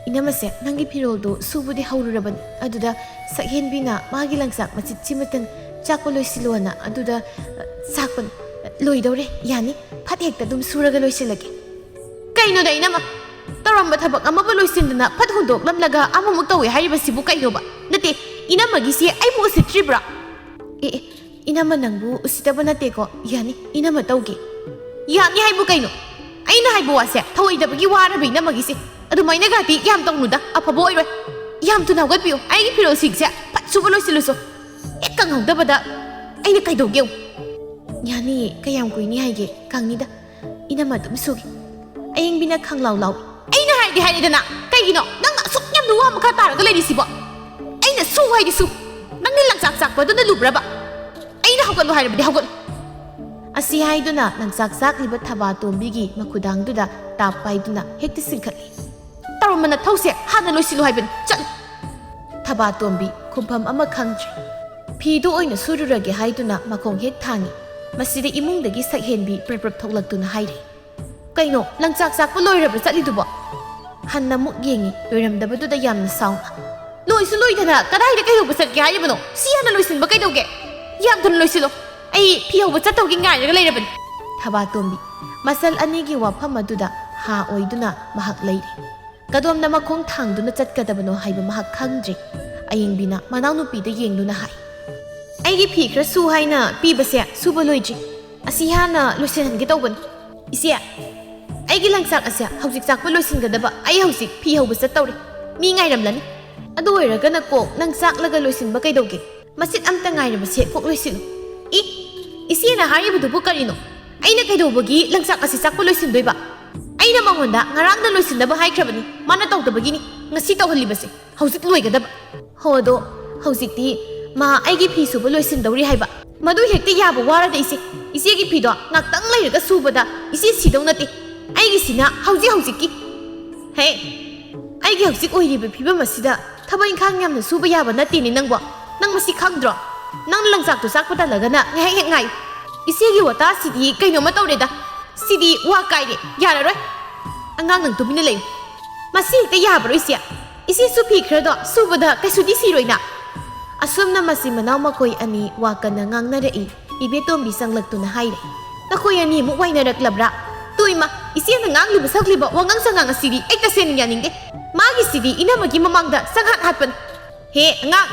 ꯏꯅꯝꯃꯁꯦ ꯅꯪꯒꯤ ꯐꯤꯔꯣꯜꯗꯣ ꯁꯨꯕꯨꯗꯤ ꯍꯧꯔꯨꯔꯕꯅꯤ꯫ ꯑꯗꯨꯗ ꯁꯛꯍꯦꯟꯕꯤꯅ ꯃꯥꯒꯤ ꯂꯪꯆꯥꯛ ꯃꯆꯤꯠꯁꯤꯃꯇꯪ ꯆꯥꯛꯄ ꯂꯣꯏꯁꯤꯜꯂꯣꯅ ꯑꯗꯨꯗ, ꯑ, ꯆꯥꯛꯄꯅꯤ꯫ ꯂꯣꯏꯗꯧꯔꯦ, ꯌꯥꯅꯤ꯫ ꯐꯠ ꯍꯦꯛꯇ ꯑꯗꯨꯝ ꯁꯨꯔꯒ ꯂꯣꯏꯁꯤꯜꯂꯒꯦ꯫" "ꯀꯩꯅꯣꯗ ꯏꯅꯝꯃ, ꯇꯧꯔꯝꯕ ꯊꯕꯛ ꯑꯃꯕꯨ ꯂꯣꯏꯁꯤꯟꯗꯅ ꯐꯠ ꯍꯨꯟꯗꯣꯛꯂꯝꯂꯒ ꯑꯃꯃꯨꯛ ꯇꯧꯋꯦ ꯍꯥꯏꯔꯤꯕꯁꯤꯕꯨ ꯀꯩꯅꯣꯕ? ꯅꯠꯇꯦ, ꯏꯅꯝꯃꯒꯤꯁꯤ ꯑꯩꯕꯨ ꯎꯁꯤꯠꯇ꯭ꯔꯤꯕ꯭ꯔꯥ?" "ꯑꯦ, ꯑꯦ, "ꯏꯅꯝꯃ ꯅꯪꯕꯨ ꯎꯁꯤꯠꯇꯕ ꯅꯠꯇꯦꯀꯣ, ꯌꯥꯅꯤ, ꯏꯅꯝꯃ ꯇꯧꯒꯦ꯫" "ꯌꯥꯅꯤ ꯍꯥꯏꯕꯨ ꯀꯩꯅꯣ? ꯑꯩꯅ ꯍꯥꯏꯕ ꯋꯥꯁꯦ ꯊꯧꯑꯣꯏꯗꯕꯒꯤ ꯋꯥꯔꯕ ꯏꯅꯝꯃꯒꯤꯁꯦ? ꯑꯗꯨꯃꯥꯏꯅꯒꯗꯤ ꯌꯥꯝ ꯇꯧꯅꯨꯗ, ꯑꯐꯕ ꯑꯣꯏꯔꯣꯏ꯫ ꯌꯥꯝ ꯊꯨꯅ ꯍꯧꯒꯠꯄꯤꯌꯨ, ꯑꯩꯒꯤ ꯐꯤꯔꯣꯜꯁꯤꯡꯁꯦ ꯐꯠ ꯁꯨꯕ ꯂꯣꯏꯁꯤꯜꯂꯨꯁꯣ꯫ ꯍꯦꯛ ꯀꯪꯍꯧꯗꯕꯗ ꯑꯩꯅ ꯀꯩꯗꯧꯒꯦ ꯌꯦꯡꯉꯨ꯫" "ꯌꯥꯅꯤꯌꯦ, ꯀꯌꯥꯝ ꯀꯨꯏꯅꯤ ꯍꯥꯏꯒꯦ? ꯀꯪꯅꯤꯗ, ꯏꯅꯝꯃ ꯑꯗꯨꯝ ꯁꯨꯒꯦ꯫" ꯑꯌꯤꯡꯕꯤꯅ ꯈꯪꯂꯥꯎ ꯂꯥꯎꯏ꯫ "ꯑꯩꯅ ꯍꯥꯏꯗꯤ ꯍꯥꯏꯔꯦꯗꯅ, ꯀꯩꯒꯤꯅꯣ ꯅꯪꯅ ꯑꯁꯨꯛ ꯌꯥꯝꯅ ꯋꯥ ꯃꯈꯥ ꯇꯥꯔꯒ ꯂꯩꯔꯤꯁꯤꯕꯣ? ꯑꯩꯅ ꯁꯨ ꯍꯥꯏꯗꯤ ꯁꯨ꯫ ꯅꯪꯗꯤ ꯂꯪꯆꯥꯛ ꯆꯥꯛꯄꯗꯨꯅ ꯂꯨꯕ꯭ꯔꯕ? ꯑꯩꯅ ꯍꯧꯒꯠꯂꯨ ꯍꯥꯏꯔꯕꯗꯤ ꯍꯧꯒꯠꯂꯨ꯫" ꯑꯁꯤ ꯍꯥꯏꯗꯨꯅ ꯂꯪꯆꯥꯛ ꯆꯥꯛꯂꯤꯕ ꯊꯕꯥꯇꯣꯝꯕꯤꯒꯤ ꯃꯈꯨꯗꯥꯡꯗꯨꯗ ꯇꯥꯞ ꯄꯥꯏꯗꯨꯅ ꯍꯦꯛꯇ ꯆꯤꯡꯈꯠꯂꯤ꯫ "ꯇꯧꯔꯝꯕ ꯅꯊꯧꯁꯦ ꯍꯥꯟꯅ ꯂꯣꯏꯁꯤꯜꯂꯨ ꯍꯥꯏꯕꯅꯤ, ꯆꯠꯂꯨ꯫" ꯊꯕꯥꯇꯣꯝꯕꯤ ꯈꯨꯝꯐꯝ ꯑꯃ ꯈꯪꯗ꯭ꯔꯦ꯫ ꯐꯤꯗꯨ ꯑꯣꯏꯅ ꯁꯨꯔꯨꯔꯒꯦ ꯍꯥꯏꯗꯨꯅ ꯃꯈꯣꯡ ꯍꯦꯛ ꯊꯥꯡꯏ꯫ ꯃꯁꯤꯗ ꯏꯃꯨꯡꯗꯒꯤ ꯁꯛꯍꯦꯟꯕꯤ ꯄ꯭ꯔꯞ ꯄ꯭ꯔꯞ ꯊꯣꯛꯂꯛꯇꯨꯅ ꯍꯥꯏꯔꯤ꯫ "ꯀꯩꯅꯣ, ꯂꯪꯆꯥꯛ ꯆꯥꯛꯄ ꯂꯣꯏꯔꯕ꯭ꯔꯥ ꯆꯠꯂꯤꯗꯨꯕꯣ?" ꯍꯟꯅ ꯑꯃꯨꯛ ꯌꯦꯡꯉꯤ, ꯂꯣꯏꯔꯝꯗꯕꯗꯨꯗ ꯌꯥꯝꯅ ꯁꯥꯎꯅ꯫ "ꯂꯣꯏꯁꯨ ꯂꯣꯏꯗꯅ ꯀꯗꯥꯏꯗ ꯀꯩꯗꯧꯕ ꯆꯠꯀꯦ ꯍꯥꯏꯔꯤꯕꯅꯣ? ꯁꯤ ꯍꯥꯟꯅ ꯂꯣꯏꯁꯤꯟꯕ ꯀꯩꯗꯧꯒꯦ? ꯌꯥꯝ ꯊꯨꯅ ꯂꯣꯏꯁꯤꯜꯂꯣ꯫ ꯑꯩ ꯐꯤ ꯍꯧꯕ ꯆꯠꯇꯧꯒꯤ ꯉꯥꯏꯔꯒ ꯂꯩꯔꯕꯅꯤ꯫" ꯊꯕꯥꯇꯣꯝꯕꯤ ꯃꯆꯜ ꯑꯅꯤꯒꯤ ꯋꯥꯐꯝ ꯑꯗꯨꯗ ꯍꯥ ꯑꯣꯏꯗꯨꯅ ꯃꯍꯥꯛ ꯂꯩꯔꯤ꯫ ꯀꯗꯣꯝꯗ ꯃꯈꯣꯡ ꯊꯥꯡꯗꯨꯅ ꯆꯠꯀꯗꯕꯅꯣ ꯍꯥꯏꯕ ꯃꯍꯥꯛ ꯈꯪꯗ꯭ꯔꯤ꯫ ꯑꯌꯤꯡꯕꯤꯅ ꯃꯅꯥꯎꯅꯨꯄꯤꯗ ꯌꯦꯡꯗꯨꯅ ꯍꯥꯏ, "ꯑꯩꯒꯤ ꯐꯤ ꯈꯔ ꯁꯨ ꯍꯥꯏꯅ ꯄꯤꯕꯁꯦ ꯁꯨꯕ ꯂꯣꯏꯗ꯭ꯔꯤ꯫ ꯑꯁꯤ ꯍꯥꯟꯅ ꯂꯣꯏꯁꯤꯟꯍꯟꯒꯦ ꯇꯧꯕꯅꯤ꯫ ꯏꯆꯦ, ꯑꯩꯒꯤ ꯂꯪꯆꯥꯛ ꯑꯁꯦ ꯍꯧꯖꯤꯛ ꯆꯥꯛꯄ ꯂꯣꯏꯁꯤꯟꯒꯗꯕ, ꯑꯩ ꯍꯧꯖꯤꯛ ꯐꯤ ꯍꯧꯕ ꯆꯠꯇꯧꯔꯦ꯫ ꯃꯤ ꯉꯥꯏꯔꯝꯂꯅꯤ꯫ ꯑꯗꯨ ꯑꯣꯏꯔꯒꯅ ꯀꯣꯛ ꯅꯪ ꯆꯥꯛꯂꯒ ꯂꯣꯏꯁꯤꯟꯕ ꯀꯩꯗꯧꯒꯦ? ꯃꯆꯤꯠ ꯑꯝꯇ ꯉꯥꯏꯔꯕꯁꯦ ꯀꯣꯛ ꯂꯣꯏꯁꯤꯜꯂꯨ꯫" "ꯏ, ꯏꯆꯦꯅ ꯍꯥꯏꯔꯤꯕꯗꯨꯕꯨ ꯀꯔꯤꯅꯣ? ꯑꯩꯅ ꯀꯩꯗꯧꯕꯒꯤ ꯂꯪꯆꯥꯛ ꯑꯁꯤ ꯆꯥꯛꯄ ꯂꯣꯏꯁꯤꯟꯗꯣꯏꯕ? ꯑꯩꯅ ꯃꯉꯣꯟꯗ ꯉꯔꯥꯡꯅ ꯂꯣꯏꯁꯤꯟꯅꯕ ꯍꯥꯏꯈ꯭ꯔꯕꯅꯤ, ꯃꯥꯅ ꯇꯧꯗꯕꯒꯤꯅꯤ ꯉꯁꯤ ꯇꯧꯍꯜꯂꯤꯕꯁꯦ꯫ ꯍꯧꯖꯤꯛ ꯂꯣꯏꯒꯗꯕ꯫" "ꯍꯣ, ꯑꯗꯣ ꯍꯧꯖꯤꯛꯇꯤ ꯃꯥ ꯑꯩꯒꯤ ꯐꯤ ꯁꯨꯕ ꯂꯣꯏꯁꯤꯟꯗꯧꯔꯤ ꯍꯥꯏꯕ꯫ ꯃꯗꯨ ꯍꯦꯛꯇ ꯌꯥꯕ ꯋꯥꯔꯗ ꯏꯆꯦ꯫ ꯏꯆꯦꯒꯤ ꯐꯤꯗꯣ ꯉꯥꯛꯇꯪ ꯂꯩꯔꯒ ꯁꯨꯕꯗ ꯏꯆꯦ ꯁꯤꯗꯧ ꯅꯠꯇꯦ꯫ ꯑꯩꯒꯤꯁꯤꯅ ꯍꯧꯖꯤꯛ ꯍꯧꯖꯤꯛꯀꯤ꯫ ꯍꯦ, ꯑꯩꯒꯤ ꯍꯧꯖꯤꯛ ꯑꯣꯏꯔꯤꯕ ꯐꯤꯕꯝ ꯑꯁꯤꯗ ꯊꯕꯛ ꯏꯪꯈꯥꯡ ꯌꯥꯝꯅ ꯁꯨꯕ ꯌꯥꯕ ꯅꯠꯇꯦꯅꯦ ꯅꯪꯕꯣ꯫ ꯅꯪ ꯃꯁꯤ ꯈꯪꯗ꯭ꯔꯣ? ꯅꯪꯅ ꯂꯪꯆꯥꯛꯇꯣ ꯆꯥꯛꯄ ꯇꯜꯂꯒꯅ ꯉꯥꯏꯍꯥꯛ ꯍꯦꯛ ꯉꯥꯏꯌꯨ꯫ ꯏꯆꯦꯒꯤ ꯋꯥꯇꯥꯁꯤꯗꯤ ꯀꯩꯅꯣꯝꯃ ꯇꯧꯔꯦꯗ꯫ ꯁꯤꯗꯤ ꯋꯥ ꯀꯥꯏꯔꯦ꯫ ꯌꯥꯔꯔꯣꯏ꯫ ꯑꯉꯥꯡ, ꯅꯪ ꯇꯨꯃꯤꯟꯅ ꯂꯩꯌꯨ꯫ ꯃꯁꯤ ꯍꯦꯛꯇ ꯌꯥꯕ꯭ꯔꯣ ꯏꯆꯦ? ꯏꯆꯦꯁꯨ ꯐꯤ ꯈꯔꯗꯣ ꯁꯨꯕꯗ ꯀꯩꯁꯨꯗꯤ ꯁꯤꯔꯣꯏꯅ꯫" ꯑꯁꯨꯝꯅ ꯃꯆꯤꯟ ꯃꯅꯥꯎ ꯃꯈꯣꯏ ꯑꯅꯤ ꯋꯥ ꯀꯟꯅ ꯉꯥꯡꯅꯔꯛꯏ꯫ ꯏꯕꯦꯇꯣꯝꯕꯤ ꯆꯪꯂꯛꯇꯨꯅ ꯍꯥꯏꯔꯦ, "ꯅꯈꯣꯏ ꯑꯅꯤꯃꯨꯛ ꯋꯥꯏꯅꯔꯛꯂꯕ꯭ꯔꯥ? ꯇꯨ ꯏꯃꯥ, ꯏꯆꯦꯅ ꯉꯥꯡꯂꯤꯕ ꯁꯛꯂꯤꯕ ꯋꯥꯉꯥꯡ ꯁꯉꯥꯡ ꯑꯁꯤꯗꯤ ꯑꯩ ꯇꯁꯦꯡꯅ ꯌꯥꯅꯤꯡꯗꯦ꯫ ꯃꯥꯒꯤꯁꯤꯗꯤ ꯏꯅꯝꯃꯒꯤ ꯃꯃꯥꯡꯗ ꯆꯪꯍꯥꯠ ꯍꯥꯠꯄꯅꯤ꯫ ꯍꯦ ꯑꯉꯥꯡ,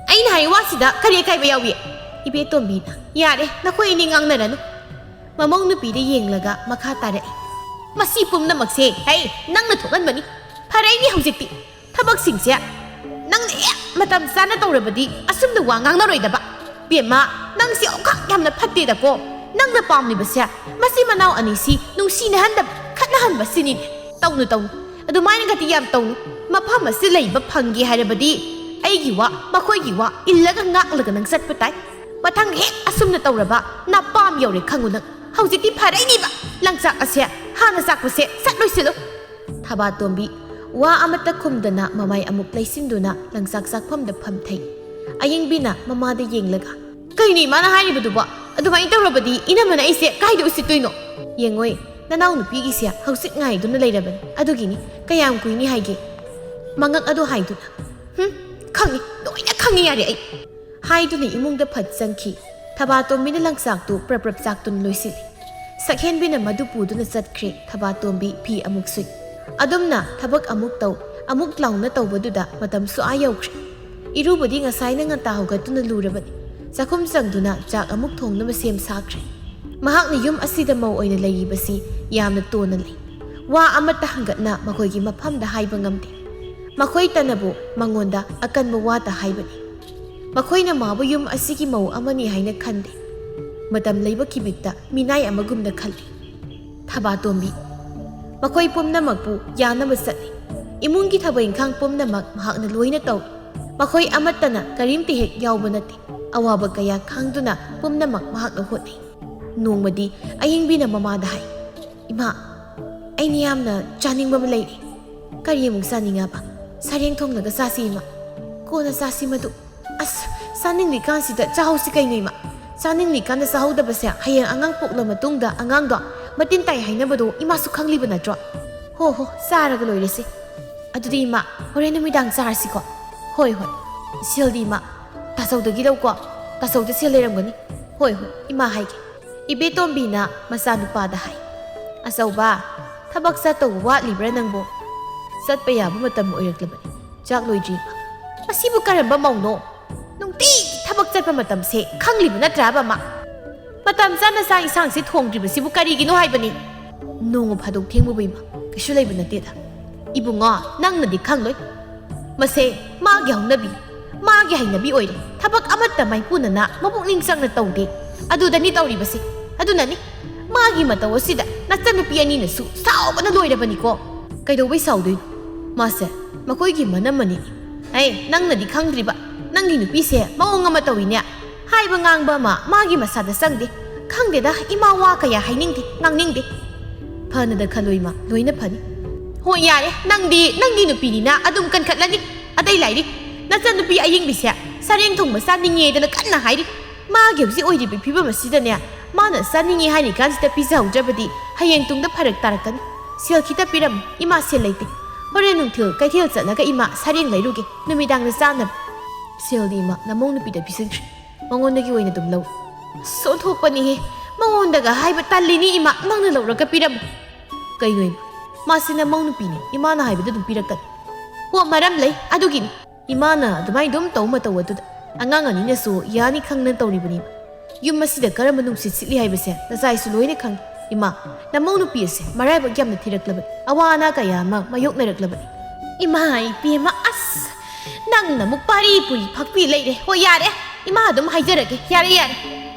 ꯑꯩꯅ ꯍꯥꯏꯔꯤ ꯋꯥꯁꯤꯗ ꯀꯔꯤ ꯑꯀꯥꯏꯕ ꯌꯥꯎꯏ? ꯏꯕꯦꯇꯣꯝꯕꯤꯅ, "ꯌꯥꯔꯦ, ꯅꯈꯣꯏ ꯑꯅꯤ ꯉꯥꯡꯅꯔꯅꯨ"꯫ ꯃꯃꯧ ꯅꯨꯄꯤꯗ ꯌꯦꯡꯂꯒ ꯃꯈꯥ ꯇꯥꯔꯛꯏ, "ꯃꯁꯤ ꯄꯨꯝꯅꯃꯛꯁꯦ ꯑꯩ ꯅꯪꯅ ꯊꯣꯛꯍꯟꯕꯅꯤ꯫ ꯐꯔꯦꯅꯤ ꯍꯧꯖꯤꯛꯇꯤ꯫ ꯊꯕꯛꯁꯤꯡꯁꯦ ꯅꯪꯅ ꯍꯦꯛ ꯃꯇꯝ ꯆꯥꯅ ꯇꯧꯔꯕꯗꯤ ꯑꯁꯨꯝꯅ ꯋꯥ ꯉꯥꯡꯅꯔꯣꯏꯗꯕ꯫ ꯕꯦꯝꯃ, ꯅꯪꯁꯦ ꯑꯣꯈꯥꯛ ꯌꯥꯝꯅ ꯐꯠꯇꯦꯗꯀꯣ꯫ ꯅꯪꯅ ꯄꯥꯝꯂꯤꯕꯁꯦ ꯃꯁꯤ ꯃꯅꯥꯎ ꯑꯅꯤꯁꯤ ꯅꯨꯡꯁꯤꯅꯍꯟꯗꯕ, ꯈꯠꯅꯍꯟꯕꯁꯤꯅꯤꯅꯦ꯫ ꯇꯧꯅꯨ, ꯇꯧꯅꯨ꯫ ꯑꯗꯨꯃꯥꯏꯅꯒꯗꯤ ꯌꯥꯝ ꯇꯧꯅꯨ꯫ ꯃꯐꯝ ꯑꯁꯤ ꯂꯩꯕ ꯐꯪꯒꯦ ꯍꯥꯏꯔꯕꯗꯤ ꯑꯩꯒꯤ ꯋꯥ, ꯃꯈꯣꯏꯒꯤ ꯋꯥ ꯏꯜꯂꯒ ꯉꯥꯛꯂꯒ ꯅꯪ ꯆꯠꯄ ꯇꯥꯏ꯫ ꯃꯊꯪ ꯍꯦꯛ ꯑꯁꯨꯝꯅ ꯇꯧꯔꯕ ꯅꯄꯥꯝ ꯌꯧꯔꯦ ꯈꯪꯉꯨ ꯅꯪ꯫ ꯍꯧꯖꯤꯛꯇꯤ ꯐꯔꯛꯏꯅꯤꯕ꯫ ꯂꯪꯆꯥꯛ ꯑꯁꯦ ꯍꯥꯟꯅ ꯆꯥꯛꯄꯁꯦ ꯁꯠ ꯂꯣꯏꯁꯤꯜꯂꯨ꯫ ꯊꯕꯥꯇꯣꯝꯕꯤ ꯋꯥ ꯑꯃꯠꯇ ꯈꯨꯝꯗꯅ ꯃꯃꯥꯏ ꯑꯃꯨꯛ ꯂꯩꯁꯤꯟꯗꯨꯅ ꯂꯪꯆꯥꯛ ꯆꯥꯛꯐꯝꯗ ꯐꯝꯊꯩ꯫ ꯑꯌꯤꯡꯕꯤꯅ ꯃꯃꯥꯗ ꯌꯦꯡꯂꯒ, "ꯀꯩꯅꯣ ꯏꯃꯥꯅ ꯍꯥꯏꯔꯤꯕꯗꯨꯕꯣ? ꯑꯗꯨꯃꯥꯏꯅ ꯇꯧꯔꯕꯗꯤ ꯏꯅꯝꯃꯅ ꯑꯩꯁꯦ ꯀꯥꯏꯗ ꯎꯁꯤꯠꯇꯣꯏꯅꯣ? ꯌꯦꯡꯉꯣꯏ, ꯅꯅꯥꯎ ꯅꯨꯄꯤꯒꯤꯁꯦ ꯍꯧꯖꯤꯛ ꯉꯥꯏꯗꯨꯅ ꯂꯩꯔꯕꯅꯤ꯫ ꯑꯗꯨꯒꯤꯅꯤ꯫ ꯀꯌꯥꯝ ꯀꯨꯏꯅꯤ ꯍꯥꯏꯒꯦ?" ꯃꯉꯛ ꯑꯗꯨ ꯍꯥꯏꯗꯨꯅ, "ꯍꯨꯝ, ꯈꯪꯉꯤ, ꯂꯣꯏꯅ ꯈꯪꯉꯤ, ꯌꯥꯔꯦ ꯑꯩ"꯫ ꯍꯥꯏꯗꯨꯅ ꯏꯃꯨꯡꯗ ꯐꯠ ꯆꯪꯈꯤ꯫ ꯊꯕꯥꯇꯣꯝꯕꯤꯅ ꯂꯪꯆꯥꯛꯇꯨ ꯄ꯭ꯔꯞ ꯄ꯭ꯔꯞ ꯆꯥꯛꯇꯨꯅ ꯂꯣꯏꯁꯤꯜꯂꯤ꯫ ꯁꯛꯍꯦꯟꯕꯤꯅ ꯃꯗꯨ ꯄꯨꯗꯨꯅ ꯆꯠꯈ꯭ꯔꯦ꯫ ꯊꯕꯥꯇꯣꯝꯕꯤ ꯐꯤ ꯑꯃꯨꯛ ꯁꯨꯏ꯫ ꯑꯗꯨꯝꯅ ꯊꯕꯛ ꯑꯃꯨꯛ ꯇꯧ, ꯑꯃꯨꯛ ꯂꯥꯎꯅ ꯇꯧꯕꯗꯨꯗ ꯃꯇꯝꯁꯨ ꯑꯥ ꯌꯧꯈ꯭ꯔꯦ꯫ ꯏꯔꯨꯕꯗꯤ ꯉꯁꯥꯏꯅ ꯉꯟꯇꯥ ꯍꯧꯒꯠꯇꯨꯅ ꯂꯨꯔꯕꯅꯤ꯫ ꯆꯥꯛꯈꯨꯝ ꯆꯪꯗꯨꯅ ꯆꯥꯛ ꯑꯃꯨꯛ ꯊꯣꯡꯅꯕ ꯁꯦꯝ ꯁꯥꯈ꯭ꯔꯦ꯫ ꯃꯍꯥꯛꯅ ꯌꯨꯝ ꯑꯁꯤꯗ ꯃꯧ ꯑꯣꯏꯅ ꯂꯩꯔꯤꯕꯁꯤ ꯌꯥꯝꯅ ꯇꯣꯟꯅ ꯂꯩ꯫ ꯋꯥ ꯑꯃꯠꯇ ꯍꯪꯒꯠꯅ ꯃꯈꯣꯏꯒꯤ ꯃꯐꯝꯗ ꯍꯥꯏꯕ ꯉꯝꯗꯦ꯫ ꯃꯈꯣꯏꯇꯅꯕꯨ ꯃꯉꯣꯟꯗ ꯑꯀꯟꯕ ꯋꯥꯇ ꯍꯥꯏꯕꯅꯤ꯫ ꯃꯈꯣꯏꯅ ꯃꯥꯕꯨ ꯌꯨꯝ ꯑꯁꯤꯒꯤ ꯃꯧ ꯑꯃꯅꯤ ꯍꯥꯏꯅ ꯈꯟꯗꯦ꯫ ꯃꯇꯝ ꯂꯩꯕ ꯀꯤꯕꯤꯠꯇ ꯃꯤꯅꯥꯏ ꯑꯃꯒꯨꯝꯅ ꯈꯜꯂꯤ꯫ ꯊꯕꯥꯇꯣꯝꯕꯤ ꯃꯈꯣꯏ ꯄꯨꯝꯅꯃꯛꯄꯨ ꯌꯥꯅꯕ ꯆꯠꯂꯤ꯫ ꯏꯃꯨꯡꯒꯤ ꯊꯕꯛ ꯏꯪꯈꯥꯡ ꯄꯨꯝꯅꯃꯛ ꯃꯍꯥꯛꯅ ꯂꯣꯏꯅ ꯇꯧꯏ꯫ ꯃꯈꯣꯏ ꯑꯃꯠꯇꯅ ꯀꯔꯤꯝꯇ ꯍꯦꯛ ꯌꯥꯎꯕ ꯅꯠꯇꯦ꯫ ꯑꯋꯥꯕ ꯀꯌꯥ ꯈꯥꯡꯗꯨꯅ ꯄꯨꯝꯅꯃꯛ ꯃꯍꯥꯛꯅ ꯍꯣꯠꯅꯩ꯫ ꯅꯣꯡꯃꯗꯤ ꯑꯌꯤꯡꯕꯤꯅ ꯃꯃꯥꯗ ꯍꯥꯏ, "ꯏꯃꯥ, ꯑꯩꯅ ꯌꯥꯝꯅ ꯆꯥꯅꯤꯡꯕ ꯑꯃ ꯂꯩꯔꯦ"꯫ "ꯀꯔꯤ ꯑꯃꯨꯛ ꯆꯥꯅꯤꯡꯉꯕ?" "ꯁꯔꯦꯡ ꯊꯣꯡꯂꯒ ꯆꯥꯁꯤ ꯏꯃꯥ"꯫ "ꯀꯣꯟꯅ ꯆꯥꯁꯤ ꯃꯗꯨ"꯫ "ꯑꯁ, ꯆꯥꯅꯤꯡꯂꯤꯀꯥꯟꯁꯤꯗ ꯆꯥꯍꯧꯁꯤ ꯀꯩꯅꯣ ꯏꯃꯥ꯫ ꯆꯥꯅꯤꯡꯂꯤꯀꯥꯟꯗ ꯆꯥꯍꯧꯗꯕꯁꯦ ꯍꯌꯦꯡ ꯑꯉꯥꯡ ꯄꯣꯛꯂ ꯃꯇꯨꯡꯗ ꯑꯉꯥꯡꯗꯣ ꯃꯇꯤꯟ ꯇꯥꯏ ꯍꯥꯏꯅꯕꯗꯣ ꯏꯃꯥꯁꯨ ꯈꯪꯂꯤꯕ ꯅꯠꯇ꯭ꯔꯣ?" "ꯍꯣ ꯍꯣ, ꯆꯥꯔꯒ ꯂꯣꯏꯔꯦꯁꯦ"꯫ "ꯑꯗꯨꯗꯤ ꯏꯃꯥ, ꯍꯣꯔꯦꯟ ꯅꯨꯃꯤꯗꯥꯡ ꯆꯥꯔꯁꯤꯀꯣ"꯫ "ꯍꯣꯏ ꯍꯣꯏ"꯫ "ꯁꯦꯜꯗꯤ ꯏꯃꯥ, ꯇꯥꯆꯧꯗꯒꯤ ꯂꯧꯀꯣ꯫ ꯇꯥꯆꯧꯗ ꯁꯦꯜ ꯂꯩꯔꯝꯒꯅꯤ"꯫ "ꯍꯣꯏ ꯍꯣꯏ, ꯏꯃꯥ ꯍꯥꯏꯒꯦ"꯫ ꯏꯕꯦꯇꯣꯝꯕꯤꯅ ꯃꯆꯥꯅꯨꯄꯥꯗ ꯍꯥꯏ, "ꯑꯆꯧꯕ, ꯊꯕꯛ ꯆꯠꯇꯧꯕ ꯋꯥꯠꯂꯤꯕ꯭ꯔꯥ ꯅꯪꯕꯣ?" "ꯆꯠꯄ ꯌꯥꯕ ꯃꯇꯝ ꯑꯣꯏꯔꯛꯂꯕꯅꯤ꯫ ꯆꯥꯛ ꯂꯣꯏꯗ꯭ꯔꯤ ꯏꯃꯥ"꯫ "ꯃꯁꯤꯕꯨ ꯀꯔꯝꯕ ꯃꯧꯅꯣ? ꯅꯨꯡꯇꯤꯒꯤ ꯊꯕꯛ ꯆꯠꯄ ꯃꯇꯝꯁꯦ ꯈꯪꯂꯤꯕ ꯅꯠꯇ꯭ꯔꯕ ꯃꯥ? ꯃꯇꯝ ꯆꯥꯅ ꯆꯥꯛ ꯏꯟꯁꯥꯡꯁꯦ ꯊꯣꯡꯗ꯭ꯔꯤꯕꯁꯤꯕꯨ ꯀꯔꯤꯒꯤꯅꯣ ꯍꯥꯏꯕꯅꯤ? ꯅꯣꯡꯃ ꯐꯥꯗꯣꯛ ꯊꯦꯡꯕꯕꯨ ꯏꯃꯥ, ꯀꯩꯁꯨ ꯂꯩꯕ ꯅꯠꯇꯦꯗ꯫ ꯏꯕꯨꯡꯉꯣ, ꯅꯪꯅꯗꯤ ꯈꯪꯂꯣꯏ꯫ ꯃꯁꯦ ꯃꯥꯒꯤ ꯍꯧꯅꯕꯤ, ꯃꯥꯒꯤ ꯍꯩꯅꯕꯤ ꯑꯣꯏꯔꯦ꯫ ꯊꯕꯛ ꯑꯃꯠꯇ ꯃꯥꯏꯄꯨꯅꯅ ꯃꯄꯨꯛꯅꯤꯡ ꯆꯪꯅ ꯇꯧꯗꯦ꯫ ꯑꯗꯨꯗꯅꯤ ꯇꯧꯔꯤꯕꯁꯦ꯫ ꯑꯗꯨꯅꯅꯤ ꯃꯥꯒꯤ ꯃꯇꯧ ꯑꯁꯤꯗ ꯅꯆꯟꯅꯨꯄꯤ ꯑꯅꯤꯅꯁꯨ ꯁꯥꯎꯕꯅ ꯂꯣꯏꯔꯕꯅꯤꯀꯣ꯫ ꯀꯩꯗꯧꯕꯩ ꯁꯥꯎꯗꯣꯏꯅꯣ? ꯃꯥꯁꯦ ꯃꯈꯣꯏꯒꯤ ꯃꯅꯝꯃꯅꯤ꯫ ꯑꯩ, ꯅꯪꯅꯗꯤ ꯈꯪꯗ꯭ꯔꯤꯕ, ꯅꯪꯒꯤ ꯅꯨꯄꯤꯁꯦ ꯃꯑꯣꯡ ꯑꯃ ꯇꯧꯏꯅꯦ꯫ ꯍꯥꯏꯕ ꯉꯥꯡꯕ ꯑꯃ ꯃꯥꯒꯤ ꯃꯁꯥꯗ ꯆꯪꯗꯦ꯫ ꯈꯪꯗꯦꯗ, ꯏꯃꯥ ꯋꯥ ꯀꯌꯥ ꯍꯥꯏꯅꯤꯡꯗꯦ, ꯉꯥꯡꯅꯤꯡꯗꯦ꯫ ꯐꯅꯗ ꯈꯜꯂꯣ ꯏꯃꯥ, ꯂꯣꯏꯅ ꯐꯅꯤ꯫ ꯍꯣꯏ ꯌꯥꯔꯦ, ꯅꯪꯗꯤ ꯅꯪꯒꯤ ꯅꯨꯄꯤꯅꯤꯅ ꯑꯗꯨꯝ ꯀꯟꯈꯠꯂꯅꯤ꯫ ꯑꯗꯩ ꯂꯥꯏꯔꯤ, ꯅꯆꯟꯅꯨꯄꯤ ꯑꯌꯤꯡꯕꯤꯁꯦ ꯁꯔꯦꯡ ꯊꯣꯡꯕ ꯆꯥꯅꯤꯡꯉꯦꯗꯅ ꯀꯟꯅ ꯍꯥꯏꯔꯤ꯫ ꯃꯥꯒꯤ ꯍꯧꯖꯤꯛ ꯑꯣꯏꯔꯤꯕ ꯐꯤꯕꯝ ꯑꯁꯤꯗꯅꯦ, ꯃꯥꯅ ꯆꯥꯅꯤꯡꯉꯦ ꯍꯥꯏꯔꯤꯀꯥꯟꯁꯤꯗ ꯄꯤꯖꯍꯧꯗ꯭ꯔꯕꯗꯤ ꯍꯌꯦꯡ ꯇꯨꯡꯗ ꯐꯔꯛ ꯇꯥꯔꯛꯀꯅꯤ꯫ ꯁꯦꯜ ꯈꯤꯇ ꯄꯤꯔꯝꯃꯨ, ꯏꯃꯥ ꯁꯦꯜ ꯂꯩꯇꯦ꯫ ꯍꯣꯔꯦꯟ ꯅꯨꯡꯊꯤꯜ ꯀꯩꯊꯦꯜ ꯆꯠꯂꯒ ꯏꯃꯥ ꯁꯔꯦꯡ ꯂꯩꯔꯨꯒꯦ, ꯅꯨꯃꯤꯗꯥꯡꯗ ꯆꯥꯅꯕ꯫ ꯁꯦꯜꯗꯤ ꯏꯃꯥ ꯅꯃꯧ ꯅꯨꯄꯤꯗ ꯄꯤꯁꯤꯟꯈ꯭ꯔꯦ꯫ ꯃꯉꯣꯟꯗꯒꯤ ꯑꯣꯏꯅ ꯑꯗꯨꯝ ꯂꯧ꯫ ꯁꯣꯟꯊꯣꯛꯄꯅꯤꯍꯦ, ꯃꯉꯣꯟꯗꯒ ꯍꯥꯏꯕ ꯇꯜꯂꯤꯅꯤ ꯏꯃꯥ, ꯅꯪꯅ ꯂꯧꯔꯒ ꯄꯤꯔꯝꯃꯨ꯫ ꯀꯩꯅꯣ ꯏꯃꯥ? ꯃꯥꯁꯤ ꯅꯃꯧ ꯅꯨꯄꯤꯅꯤ, ꯏꯃꯥꯅ ꯍꯥꯏꯕꯗ ꯑꯗꯨꯝ ꯄꯤꯔꯛꯀꯅꯤ꯫ ꯍꯣ, ꯃꯔꯝ ꯂꯩ, ꯑꯗꯨꯒꯤꯅꯤ꯫ ꯏꯃꯥꯅ ꯑꯗꯨꯃꯥꯏꯅ ꯑꯗꯨꯝ ꯇꯧ ꯃꯇꯧ ꯑꯗꯨꯗ ꯑꯉꯥꯡ ꯑꯅꯤꯅꯁꯨ ꯌꯥꯅꯤ ꯈꯪꯗꯅ ꯇꯧꯔꯤꯕꯅꯤ꯫ ꯌꯨꯝ ꯑꯁꯤꯗ ꯀꯔꯝꯕ ꯅꯨꯡꯁꯤꯠ ꯁꯤꯠꯂꯤ ꯍꯥꯏꯕꯁꯦ ꯅꯆꯥꯏꯁꯨ ꯂꯣꯏꯅ ꯈꯪꯏ꯫ ꯏꯃꯥ, ꯅꯃꯧ ꯅꯨꯄꯤ ꯑꯁꯦ ꯃꯔꯥꯏꯕꯛ ꯌꯥꯝꯅ ꯊꯤꯔꯛꯂꯕꯅꯤ, ꯑꯋꯥ ꯑꯅꯥ ꯀꯌꯥ ꯑꯃ ꯃꯥꯌꯣꯛꯅꯔꯛꯂꯕꯅꯤ꯫ ꯏꯃꯥ ꯏꯕꯦꯝꯃ, ꯑꯁ, ꯅꯪꯅ ꯑꯃꯨꯛ ꯄꯥꯔꯤ ꯄꯨꯔꯤ ꯐꯛꯄꯤ ꯂꯩꯔꯦ꯫ ꯍꯣꯏ ꯌꯥꯔꯦ, ꯏꯃꯥ ꯑꯗꯨꯝ ꯍꯥꯏꯖꯔꯒꯦ, ꯌꯥꯔꯦ ꯌꯥꯔꯦ꯫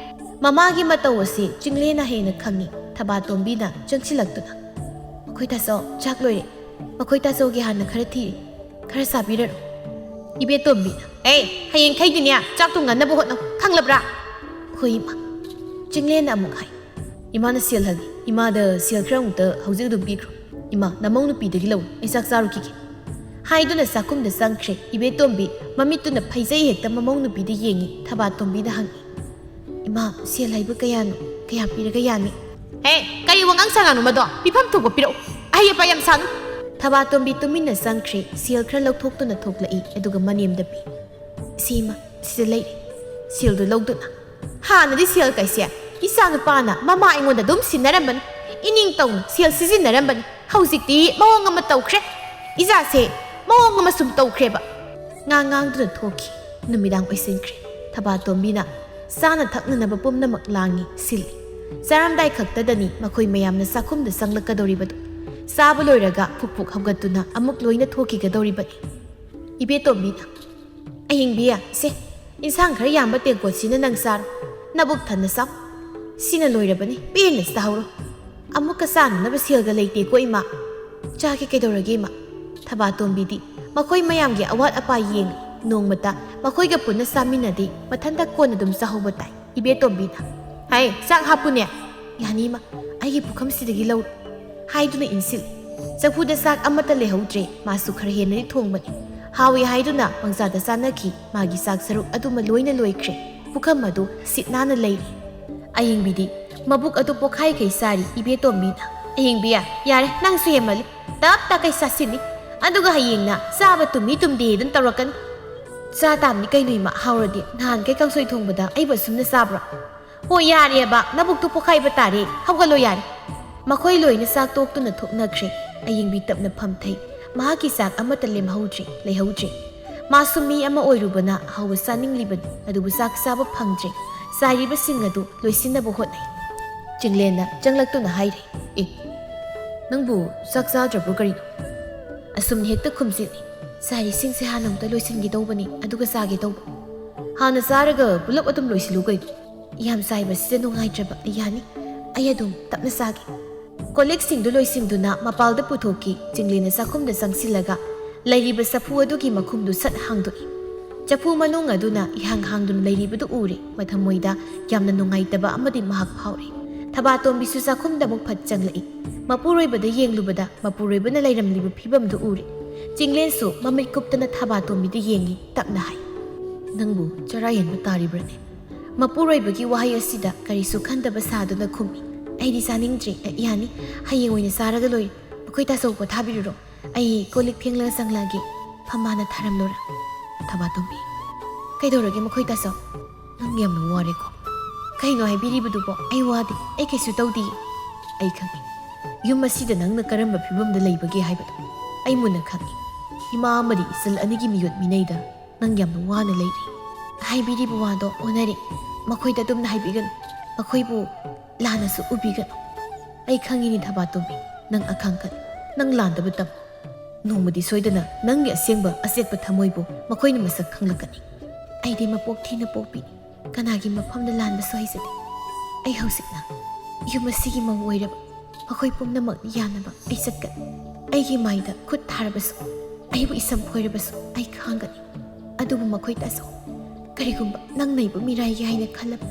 ꯃꯃꯥꯒꯤ ꯃꯇꯧ ꯑꯁꯤ ꯆꯤꯡꯂꯦꯟꯅ ꯍꯦꯟꯅ ꯈꯪꯏ꯫ ꯊꯕꯥꯇꯣꯝꯕꯤꯅ ꯆꯪꯁꯤꯜꯂꯛꯇꯨꯅ, "ꯃꯈꯣꯏ ꯇꯥꯆꯧ, ꯆꯥꯛ ꯂꯣꯏꯔꯦ, ꯃꯈꯣꯏ ꯇꯥꯆꯧꯒꯤ ꯍꯥꯟꯅ ꯈꯔ ꯊꯤꯔꯤ, ꯈꯔ ꯆꯥꯕꯤꯔꯔꯣ꯫" ꯏꯕꯦꯇꯣꯝꯕꯤꯅ, "ꯑꯦ, ꯍꯌꯦꯡꯈꯩꯗꯤꯅꯦ ꯆꯥꯛꯇꯣ ꯉꯟꯅꯕ ꯍꯣꯠꯅꯧ, ꯈꯪꯂꯕ꯭ꯔꯥ?" "ꯍꯣꯏ ꯏꯃꯥ꯫" ꯆꯤꯡꯂꯦꯟꯅ ꯑꯃꯨꯛ ꯍꯥꯏ, "ꯏꯃꯥꯅ ꯁꯦꯜ ꯍꯜꯂꯤ, ꯏꯃꯥꯗ ꯁꯦꯜ ꯈꯔ ꯑꯃꯨꯛꯇ ꯍꯧꯖꯤꯛ ꯑꯗꯨꯝ ꯄꯤꯈ꯭ꯔꯣ꯫ ꯏꯃꯥ, ꯅꯃꯧ ꯅꯨꯄꯤꯗꯒꯤ ꯂꯧ, ꯑꯩ ꯆꯥꯛ ꯆꯥꯔꯨꯈꯤꯒꯦ꯫" ꯍꯥꯏꯗꯨꯅ ꯆꯥꯛꯈꯨꯝꯗ ꯆꯪꯈ꯭ꯔꯦ꯫ ꯏꯕꯦꯇꯣꯝꯕꯤ ꯃꯃꯤꯠꯇꯨꯅ ꯐꯩꯖꯩ ꯍꯦꯛꯇ ꯃꯃꯧ ꯅꯨꯄꯤꯗ ꯌꯦꯡꯉꯤ꯫ ꯊꯕꯥꯇꯣꯝꯕꯤꯗ ꯍꯪꯉꯤ, "ꯏꯃꯥ, ꯁꯦꯜ ꯍꯥꯏꯕꯨ ꯀꯌꯥꯅꯣ? ꯀꯌꯥ ꯄꯤꯔꯒ ꯌꯥꯅꯤ?" "ꯍꯦ, ꯀꯔꯤ ꯋꯥꯉꯥꯡ ꯁꯉꯥꯡꯅꯣ ꯃꯗꯣ? ꯄꯤꯐꯝ ꯊꯣꯛꯄ ꯄꯤꯔꯛꯎ꯫ ꯑꯍꯩ ꯑꯄꯥ ꯌꯥꯝ ꯁꯥꯅꯨ꯫" ꯊꯕꯥꯇꯣꯝꯕꯤ ꯇꯨꯃꯤꯟꯅ ꯆꯪꯈ꯭ꯔꯦ꯫ ꯁꯦꯜ ꯈꯔ ꯂꯧꯊꯣꯛꯇꯨꯅ ꯊꯣꯛꯂꯛꯏ, ꯑꯗꯨꯒ ꯃꯅꯦꯝꯗ ꯄꯤ꯫ "ꯁꯤ ꯏꯃꯥ, ꯁꯤꯗ ꯂꯩꯔꯦ꯫" ꯁꯦꯜꯗꯨ ꯂꯧꯗꯨꯅ, "ꯍꯥꯟꯅꯗꯤ ꯁꯦꯜ ꯀꯥꯏꯁꯦ ꯏꯆꯥ ꯅꯨꯄꯥꯅ ꯃꯃꯥ ꯑꯩꯉꯣꯟꯗ ꯑꯗꯨꯝ ꯁꯤꯟꯅꯔꯝꯕꯅꯤ, ꯏꯅꯤꯡ ꯇꯧꯅ ꯁꯦꯜ ꯁꯤꯖꯤꯟꯅꯔꯝꯕꯅꯤ꯫ ꯍꯧꯖꯤꯛꯇꯤ ꯃꯑꯣꯡ ꯑꯃ ꯇꯧꯈ꯭ꯔꯦ꯫ ꯏꯆꯥꯁꯦ ꯃꯑꯣꯡ ꯑꯃ ꯁꯨꯝ ꯇꯧꯈ꯭ꯔꯦꯕ꯫" ꯉꯥꯡ ꯉꯥꯡꯗꯨꯅ ꯊꯣꯛꯈꯤ꯫ ꯅꯨꯃꯤꯗꯥꯡ ꯑꯣꯏꯁꯤꯟꯈ꯭ꯔꯦ꯫ ꯊꯕꯥꯇꯣꯝꯕꯤꯅ ꯆꯥꯅ ꯊꯛꯅꯅꯕ ꯄꯨꯝꯅꯃꯛ ꯂꯥꯡꯉꯤ, ꯁꯤꯜꯂꯤ꯫ ꯆꯥꯔꯝꯗꯥꯏ ꯈꯛꯇꯗꯅꯤ ꯃꯈꯣꯏ ꯃꯌꯥꯝꯅ ꯆꯥꯛꯈꯨꯝꯗ ꯆꯪꯂꯛꯀꯗꯧꯔꯤꯕꯗꯨ꯫ ꯆꯥꯕ ꯂꯣꯏꯔꯒ ꯐꯨꯛ ꯐꯨꯛ ꯍꯧꯒꯠꯇꯨꯅ ꯑꯃꯨꯛ ꯂꯣꯏꯅ ꯊꯣꯛꯈꯤꯒꯗꯧꯔꯤꯕꯅꯤ꯫ ꯏꯕꯦꯇꯣꯝꯕꯤꯅ, "ꯑꯍꯤꯡꯕꯤ, ꯁꯦ, ꯏꯟꯁꯥꯡ ꯈꯔ ꯌꯥꯝꯕ ꯇꯦꯡꯀꯣꯠꯁꯤꯅ ꯅꯪ ꯆꯥꯔꯣ꯫ ꯅꯕꯨꯛ ꯊꯟꯅ ꯆꯥꯎ꯫ ꯁꯤꯅ ꯂꯣꯏꯔꯕꯅꯤ, ꯄꯦꯟꯅ ꯆꯥꯍꯧꯔꯣ꯫ ꯑꯃꯨꯛꯀ ꯆꯥꯅꯅꯕ ꯁꯦꯜꯒ ꯂꯩꯇꯦꯀꯣ, ꯏꯃꯥ꯫" "ꯆꯥꯒꯦ, ꯀꯩꯗꯧꯔꯒꯦ, ꯏꯃꯥ?" ꯊꯕꯥꯇꯣꯝꯕꯤꯗꯤ ꯃꯈꯣꯏ ꯃꯌꯥꯝꯒꯤ ꯑꯋꯥꯠ ꯑꯄꯥ ꯌꯦꯡꯂꯤ꯫ ꯅꯣꯡꯃꯇ ꯃꯈꯣꯏꯒ ꯄꯨꯟꯅ ꯆꯥꯃꯤꯟꯅꯗꯦ, ꯃꯊꯟꯇ ꯀꯣꯟ ꯑꯗꯨꯝ ꯆꯥꯍꯧꯕ ꯇꯥꯏ꯫ ꯏꯕꯦꯇꯣꯝꯕꯤꯅ, "ꯍꯥꯏ, ꯆꯥꯛ ꯍꯥꯞꯄꯨꯅꯦ꯫" "ꯌꯥꯅꯤ, ꯏꯃꯥ, ꯑꯩꯒꯤ ꯄꯨꯈꯝꯁꯤꯗꯒꯤ ꯂꯧꯔꯣ," ꯍꯥꯏꯗꯨꯅ ꯏꯟꯁꯤꯜꯂꯤ꯫ ꯆꯐꯨꯗ ꯆꯥꯛ ꯑꯃꯠꯇ ꯂꯩꯍꯧꯗ꯭ꯔꯦ꯫ ꯃꯥꯁꯨ ꯈꯔ ꯍꯦꯟꯅꯗꯤ ꯊꯣꯡꯕꯅꯤ꯫ ꯍꯥꯎꯏ ꯍꯥꯏꯗꯨꯅ ꯄꯪꯆꯥꯗ ꯆꯥꯅꯈꯤ꯫ ꯃꯥꯒꯤ ꯆꯥꯛ ꯁꯔꯨꯛ ꯑꯗꯨꯃ ꯂꯣꯏꯅ ꯂꯣꯏꯈ꯭ꯔꯦ꯫ ꯄꯨꯈꯝ ꯑꯗꯨ ꯁꯤꯠ ꯅꯥꯟꯅ ꯂꯩꯔꯤ꯫ ꯑꯌꯤꯡꯕꯤꯗꯤ ꯃꯕꯨꯛ ꯑꯗꯨ ꯄꯣꯛꯈꯥꯏꯈꯩ ꯆꯥꯔꯤ꯫ ꯏꯕꯦꯇꯣꯝꯕꯤꯅ, "ꯑꯌꯤꯡꯕꯤ, ꯌꯥꯔꯦ, ꯅꯪꯁꯨ ꯍꯦꯟꯃꯜꯂꯤ꯫ ꯇꯞ ꯇꯈꯩ ꯆꯥꯁꯤꯟꯅꯤ꯫ ꯑꯗꯨꯒ ꯍꯌꯦꯡꯅ ꯆꯥꯕ ꯇꯨꯝꯃꯤ ꯇꯨꯝꯗꯦ ꯑꯗꯨꯝ ꯇꯧꯔꯛꯀꯅꯤ꯫" "ꯆꯥ ꯇꯥꯝꯅꯤ ꯀꯩꯅꯣ, ꯏꯃꯥ, ꯍꯥꯎꯔꯗꯤ꯫ ꯅꯍꯥꯟꯈꯩ ꯀꯥꯡꯁꯣꯏ ꯊꯣꯡꯕꯗ ꯑꯩꯕꯨ ꯑꯁꯨꯝꯅ ꯆꯥꯕ꯭ꯔꯣ?" "ꯍꯣ, ꯌꯥꯔꯦꯕ, ꯅꯕꯨꯛꯇꯨ ꯄꯣꯛꯈꯥꯏꯕ ꯇꯥꯔꯦ꯫ ꯍꯧꯒꯠꯂꯣ, ꯌꯥꯔꯦ꯫" ꯃꯈꯣꯏ ꯂꯣꯏꯅ ꯆꯥꯛ ꯇꯣꯛꯇꯨꯅ ꯊꯣꯛꯅꯈ꯭ꯔꯦ꯫ ꯑꯌꯤꯡꯕꯤ ꯇꯞꯅ ꯐꯝꯊꯩ꯫ ꯃꯍꯥꯛꯀꯤ ꯆꯥꯛ ꯑꯃꯠꯇ ꯂꯦꯝꯍꯧꯗ꯭ꯔꯦ, ꯂꯩꯍꯧꯗ꯭ꯔꯦ꯫ ꯃꯥꯁꯨ ꯃꯤ ꯑꯃ ꯑꯣꯏꯔꯨꯕꯅ ꯑꯍꯥꯎꯕ ꯆꯥꯅꯤꯡꯂꯤꯕꯅꯤ, ꯑꯗꯨꯕꯨ ꯆꯥꯛ ꯆꯥꯕ ꯐꯪꯗ꯭ꯔꯦ꯫ ꯆꯥꯏꯔꯤꯕꯁꯤꯡ ꯑꯗꯨ ꯂꯣꯏꯁꯤꯟꯅꯕ ꯍꯣꯠꯅꯩ꯫ ꯆꯤꯡꯂꯦꯟꯅ ꯆꯪꯂꯛꯇꯨꯅ ꯍꯥꯏꯔꯦ, "ꯑꯦ, ꯅꯪꯕꯨ ꯆꯥꯛ ꯆꯥꯗ꯭ꯔꯕ꯭ꯔꯣ ꯀꯔꯤꯅꯣ?" ꯑꯁꯨꯝꯅ ꯍꯦꯛꯇ ꯈꯨꯝꯖꯤꯜꯂꯤ꯫ "ꯆꯥꯏꯔꯤꯁꯤꯡꯁꯦ ꯍꯥꯟꯅ ꯑꯃꯨꯛꯇ ꯂꯣꯏꯁꯤꯟꯒꯦ ꯇꯧꯕꯅꯤ, ꯑꯗꯨꯒ ꯆꯥꯒꯦ ꯇꯧꯕ꯫ ꯍꯥꯟꯅ ꯆꯥꯔꯒ ꯄꯨꯂꯞ ꯑꯗꯨꯝ ꯂꯣꯏꯁꯤꯜꯂꯨ ꯀꯩꯅꯣ꯫" "ꯌꯥꯝ ꯆꯥꯏꯕꯁꯤꯗ ꯅꯨꯡꯉꯥꯏꯇ꯭ꯔꯕ꯫ ꯌꯥꯅꯤ, ꯑꯩ ꯑꯗꯨꯝ ꯇꯞꯅ ꯆꯥꯒꯦ꯫" ꯀꯣꯜ ꯂꯤꯛꯁꯤꯡꯗꯨ ꯂꯣꯏꯁꯤꯟꯗꯨꯅ ꯃꯄꯥꯜꯗ ꯄꯨꯊꯣꯛꯈꯤ꯫ ꯆꯤꯡꯂꯦꯟꯅ ꯆꯥꯛꯈꯨꯝꯗ ꯆꯪꯁꯤꯜꯂꯒ ꯂꯩꯔꯤꯕ ꯆꯐꯨ ꯑꯗꯨꯒꯤ ꯃꯈꯨꯝꯗꯨ ꯁꯠ ꯍꯥꯡꯗꯣꯛꯏ꯫ ꯆꯐꯨ ꯃꯅꯨꯡ ꯑꯗꯨꯅ ꯏꯍꯥꯡ ꯍꯥꯡꯗꯨꯅ ꯂꯩꯔꯤꯕꯗꯨ ꯎꯔꯦ꯫ ꯃꯊꯃꯣꯏꯗ ꯌꯥꯝꯅ ꯅꯨꯡꯉꯥꯏꯇꯕ ꯑꯃꯗꯤ ꯃꯍꯥꯛ ꯐꯥꯎꯔꯦ꯫ ꯊꯕꯥꯇꯣꯝꯕꯤꯁꯨ ꯆꯥꯛꯈꯨꯝꯗ ꯑꯃꯨꯛ ꯐꯠ ꯆꯪꯂꯛꯏ꯫ ꯃꯄꯨꯔꯣꯏꯕꯗ ꯌꯦꯡꯂꯨꯕꯗ ꯃꯄꯨꯔꯣꯏꯕꯅ ꯂꯩꯔꯝꯂꯤꯕ ꯐꯤꯕꯝꯗꯨ ꯎꯔꯦ꯫ ꯆꯤꯡꯂꯦꯟꯁꯨ ꯃꯃꯤꯠ ꯀꯨꯞꯇꯅ ꯊꯕꯥꯇꯣꯝꯕꯤꯗ ꯌꯦꯡꯉꯤ, ꯇꯞꯅ ꯍꯥꯏ, "ꯅꯪꯕꯨ ꯆꯔꯥ ꯍꯦꯟꯕ ꯇꯥꯔꯤꯕ꯭ꯔꯅꯦ?" ꯃꯄꯨꯔꯣꯏꯕꯒꯤ ꯋꯥꯍꯩ ꯑꯁꯤꯗ ꯀꯔꯤꯁꯨ ꯈꯟꯗꯕ ꯁꯥꯗꯨꯅ ꯈꯨꯝꯃꯤ, "ꯑꯩꯗꯤ ꯆꯥꯅꯤꯡꯗ꯭ꯔꯦ꯫ ꯑꯦ, ꯌꯥꯅꯤ, ꯍꯌꯦꯡ ꯑꯣꯏꯅ ꯆꯥꯔꯒ ꯂꯣꯏꯔꯦ꯫ ꯃꯈꯣꯏ ꯇꯥꯆꯧ ꯄꯣꯊꯥꯕꯤꯔꯨꯔꯣ꯫ ꯑꯩ ꯀꯣꯜ ꯂꯤꯛ ꯐꯦꯡꯂꯒ ꯆꯪꯂꯛꯑꯒꯦ꯫ ꯐꯝꯕꯥꯜꯅ ꯊꯥꯔꯝꯂꯣꯔꯥ?" ꯊꯕꯥꯇꯣꯝꯕꯤ, "ꯀꯩꯗꯧꯔꯒꯦ ꯃꯈꯣꯏ ꯇꯥꯆꯧ? ꯅꯪ ꯌꯥꯝꯅ ꯋꯥꯔꯦꯀꯣ?" "ꯀꯩꯅꯣ ꯍꯥꯏꯕꯤꯔꯤꯕꯗꯨꯕꯣ? ꯑꯩ ꯋꯥꯗꯦ, ꯑꯩ ꯀꯩꯁꯨ ꯇꯧꯗꯤꯌꯦ꯫ ꯑꯩ ꯈꯪꯉꯤ, ꯌꯨꯝ ꯑꯁꯤꯗ ꯅꯪꯅ ꯀꯔꯝꯕ ꯐꯤꯕꯝꯗ ꯂꯩꯕꯒꯦ ꯍꯥꯏꯕꯗꯣ ꯑꯩ ꯃꯨꯟꯅ ꯈꯪꯉꯤ꯫ ꯏꯃꯥ ꯑꯃꯗꯤ ꯏꯆꯜ ꯑꯅꯤꯒꯤ ꯃꯤꯑꯣꯠ ꯃꯤꯅꯩꯗ ꯅꯪ ꯌꯥꯝꯅ ꯋꯥꯅ ꯂꯩꯔꯤ꯫ ꯍꯥꯏꯕꯤꯔꯤꯕ ꯋꯥꯗꯣ ꯑꯣꯟꯅꯔꯦ꯫ ꯃꯈꯣꯏꯗ ꯑꯗꯨꯝꯅ ꯍꯥꯏꯕꯤꯒꯅꯨ꯫ ꯃꯈꯣꯏꯕꯨ ꯂꯥꯟꯅꯁꯨ ꯎꯕꯤꯒꯅꯨ꯫ ꯑꯩ ꯈꯪꯉꯤꯅꯤ ꯊꯕꯥꯇꯣꯝꯕꯤ, ꯅꯪ ꯑꯈꯥꯡ ꯀꯜꯂꯤ꯫ ꯅꯪ ꯂꯥꯟꯗꯕ ꯇꯝꯃꯨ꯫ ꯅꯣꯡꯃꯗꯤ ꯁꯣꯏꯗꯅ ꯅꯪꯒꯤ ꯑꯁꯦꯡꯕ ꯑꯆꯦꯠꯄ ꯊꯃꯣꯏꯕꯨ ꯃꯈꯣꯏꯅ ꯃꯁꯛ ꯈꯪꯂꯛꯀꯅꯤ꯫ ꯑꯩꯗꯤ ꯃꯄꯣꯛ ꯊꯤꯅ ꯄꯣꯛꯄꯤꯅꯤ꯫ ꯀꯅꯥꯒꯤ ꯃꯐꯝꯗ ꯂꯥꯟꯕꯁꯨ ꯍꯩꯖꯗꯦ꯫ ꯑꯩ ꯍꯧꯖꯤꯛꯅ ꯌꯨꯝ ꯑꯁꯤꯒꯤ ꯃꯧ ꯑꯣꯏꯔꯕ ꯃꯈꯣꯏ ꯄꯨꯝꯅꯃꯛꯅ ꯌꯥꯅꯕ ꯑꯩ ꯆꯠꯀꯅꯤ꯫ ꯑꯩꯒꯤ ꯃꯥꯏꯗ ꯈꯨꯠ ꯊꯥꯔꯕꯁꯨ, ꯑꯩꯕꯨ ꯏꯁꯝ ꯐꯣꯏꯔꯕꯁꯨ ꯑꯩ ꯈꯥꯡꯒꯅꯤ꯫ ꯑꯗꯨꯕꯨ ꯃꯈꯣꯏ ꯇꯥꯖꯧ꯫ ꯀꯔꯤꯒꯨꯝꯕ ꯅꯪ ꯅꯩꯕ ꯃꯤꯔꯥꯏꯒꯦ ꯍꯥꯏꯅ ꯈꯜꯂꯕ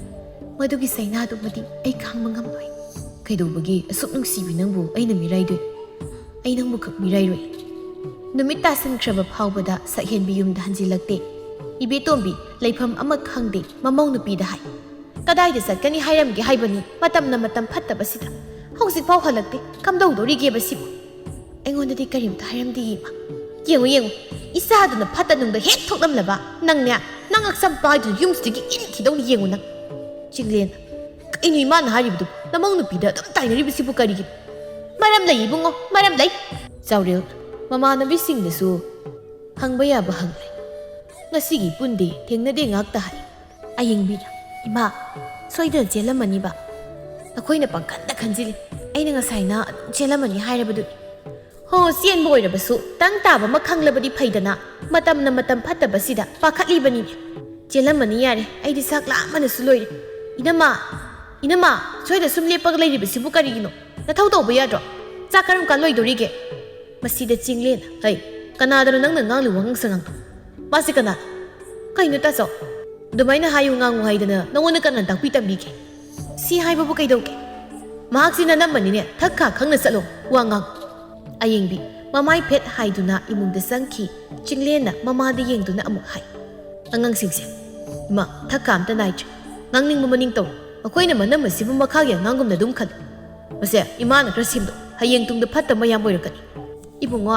ꯃꯗꯨꯒꯤ ꯆꯩꯅꯥꯗꯨꯃꯗꯤ ꯑꯩ ꯈꯥꯡꯕ ꯉꯝꯂꯣꯏ꯫ ꯀꯩꯗꯧꯕꯒꯤ ꯑꯁꯨꯛ ꯅꯨꯡꯁꯤꯕꯤ ꯅꯪꯕꯨ ꯑꯩꯅ ꯃꯤꯔꯥꯏꯗꯣꯏ? ꯑꯩ ꯅꯪꯕꯨ ꯈꯛ ꯃꯤꯔꯥꯏꯔꯣꯏ꯫ ꯅꯨꯃꯤꯠ ꯇꯥꯁꯤꯟꯈ꯭ꯔꯕ ꯐꯥꯎꯕꯗ ꯁꯛꯍꯦꯟꯕꯤ ꯌꯨꯝꯗ ꯍꯟꯖꯤꯜꯂꯛꯇꯦ꯫ ꯏꯕꯦꯇꯣꯝꯕꯤ ꯂꯩꯐꯝ ꯑꯃ ꯈꯪꯗꯦ꯫ ꯃꯃꯧ ꯅꯨꯄꯤꯗ ꯍꯥꯏ, "ꯀꯗꯥꯏꯗ ꯆꯠꯀꯅꯤ ꯍꯥꯏꯔꯝꯒꯦ ꯍꯥꯏꯕꯅꯤ? ꯃꯇꯝꯅ ꯃꯇꯝ ꯐꯠꯇꯕꯁꯤꯗ ꯍꯧꯖꯤꯛꯐꯥꯎ ꯍꯜꯂꯛꯇꯦ꯫ ꯀꯝꯗꯧꯗꯣꯔꯤꯒꯦꯕ ꯁꯤꯕꯨ?" "ꯑꯩꯉꯣꯟꯗꯗꯤ ꯀꯔꯤꯝꯇ ꯍꯥꯏꯔꯝꯗꯦ, ꯏꯃꯥ꯫ ꯌꯦꯡꯉꯨ, ꯌꯦꯡꯉꯨ, ꯏꯆꯥꯗꯨꯅ ꯐꯠꯇ ꯅꯨꯡꯗ ꯍꯦꯛ ꯊꯣꯛꯂꯝꯂꯕ ꯅꯪꯅꯦ, ꯅꯪ ꯑꯆꯝꯄꯥꯏꯗꯨꯅ ꯌꯨꯝꯁꯤꯗꯒꯤ ꯏꯟꯈꯤꯗꯧꯅꯤ, ꯌꯦꯡꯉꯨ ꯅꯪ꯫" ꯆꯤꯡꯂꯦꯟ, "ꯀꯩꯅꯣ ꯏꯃꯥꯅ ꯍꯥꯏꯔꯤꯕꯗꯨ? ꯅꯃꯧ ꯅꯨꯄꯤꯗ ꯑꯗꯨꯝ ꯇꯥꯏꯅꯔꯤꯕꯁꯤꯕꯨ ꯀꯔꯤꯒꯤꯅꯣ?" "ꯃꯔꯝ ꯂꯩ ꯏꯕꯨꯡꯉꯣ, ꯃꯔꯝ ꯂꯩ꯫" ꯆꯥꯎꯔꯦꯜ, ꯃꯃꯥꯟꯅꯕꯤꯁꯤꯡꯗꯁꯨ ꯍꯪꯕ ꯌꯥꯕ ꯍꯪꯂꯦ꯫ "ꯉꯁꯤꯒꯤ ꯄꯨꯟꯗꯦ, ꯊꯦꯡꯅꯗꯦ ꯉꯥꯛꯇ ꯍꯥꯏ꯫" ꯑꯌꯦꯡꯕꯤꯅ, "ꯏꯃꯥ, ꯁꯣꯏꯗꯅ ꯆꯦꯜꯂꯝꯃꯅꯤꯕ꯫ ꯑꯩꯈꯣꯏꯅ ꯄꯪꯈꯟꯗ ꯈꯟꯖꯤꯜꯂꯤ꯫ ꯑꯩꯅ ꯉꯁꯥꯏꯅ ꯑꯗꯨꯝ ꯆꯦꯜꯂꯝꯃꯅꯤ ꯍꯥꯏꯔꯕꯗꯨꯅꯤ꯫" "ꯍꯣ, ꯆꯦꯟꯕ ꯑꯣꯏꯔꯕꯁꯨ ꯇꯪ ꯇꯥꯕ ꯑꯃ ꯈꯪꯂꯕꯗꯤ ꯐꯩꯗꯅ꯫ ꯃꯇꯝꯅ ꯃꯇꯝ ꯐꯠꯇꯕꯁꯤꯗ ꯄꯥꯈꯠꯂꯤꯕꯅꯤꯅꯦ꯫ ꯆꯦꯜꯂꯝꯃꯅꯤ ꯌꯥꯔꯦ, ꯑꯩꯗꯤ ꯆꯥꯛ ꯂꯥꯝꯕꯅꯁꯨ ꯂꯣꯏꯔꯦ꯫ ꯏꯅꯝꯃ, ꯏꯅꯝꯃ, ꯁ꯭ꯋꯥꯏꯗ ꯁꯨꯝ ꯂꯦꯞꯄꯒ ꯂꯩꯔꯤꯕꯁꯤꯕꯨ ꯀꯔꯤꯒꯤꯅꯣ? ꯅꯊꯧ ꯇꯧꯕ ꯌꯥꯗ꯭ꯔꯣ? ꯆꯥꯛ ꯀꯔꯝ ꯀꯥꯟ ꯂꯣꯏꯗꯣꯔꯤꯒꯦ?" ꯃꯁꯤꯗ ꯆꯤꯡꯂꯦꯟ, "ꯍꯩ, ꯀꯅꯥꯗꯅꯣ ꯅꯪꯅ ꯉꯥꯡꯂꯤ ꯋꯥꯉꯥꯡ ꯁꯉꯥꯡꯗꯣ? ꯃꯥꯁꯤ ꯀꯅꯥ?" "ꯀꯩꯅꯣ ꯇꯥꯆꯧ? ꯑꯗꯨꯃꯥꯏꯅ ꯍꯥꯏꯌꯨ ꯉꯥꯡꯉꯨ ꯍꯥꯏꯗꯅ ꯅꯉꯣꯟꯗ ꯀꯅꯥ ꯇꯥꯛꯄꯤ ꯇꯝꯕꯤꯒꯦ? ꯁꯤ ꯍꯥꯏꯕꯕꯨ ꯀꯩꯗꯧꯒꯦ? ꯃꯍꯥꯛꯁꯤ ꯅꯅꯝꯃꯅꯤꯅꯦ, ꯊꯛ ꯈꯥ ꯈꯪꯅ ꯆꯠꯂꯣ, ꯋꯥ ꯉꯥꯡ꯫" ꯑꯌꯦꯡꯕꯤ ꯃꯃꯥꯏ ꯐꯦꯠ ꯍꯥꯏꯗꯨꯅ ꯏꯃꯨꯡꯗ ꯆꯪꯈꯤ꯫ ꯆꯤꯡꯂꯦꯟꯅ ꯃꯃꯥꯗ ꯌꯦꯡꯗꯨꯅ ꯑꯃꯨꯛ ꯍꯥꯏ, "ꯑꯉꯥꯡꯁꯤꯡꯁꯦ, ꯏꯃꯥ, ꯊꯛ ꯈꯥ ꯑꯝꯇ ꯅꯥꯏꯗ꯭ꯔꯦ꯫ ꯉꯥꯡꯅꯤꯡꯕ ꯃꯅꯤꯡ ꯇꯧꯔꯣ꯫ ꯃꯈꯣꯏꯅ ꯃꯅꯝ ꯑꯁꯤꯕꯨ ꯃꯈꯥꯒꯤ ꯑꯉꯥꯡꯒꯨꯝꯅ ꯑꯗꯨꯝ ꯈꯜꯂꯤ꯫ ꯃꯁꯦ ꯏꯃꯥꯅ ꯈꯔ ꯁꯦꯝꯗꯣꯛ, ꯍꯌꯦꯡ ꯇꯨꯡꯗ ꯐꯠꯇꯕ ꯃꯌꯥꯝ ꯑꯣꯏꯔꯛꯀꯅꯤ꯫" "ꯏꯕꯨꯡꯉꯣ,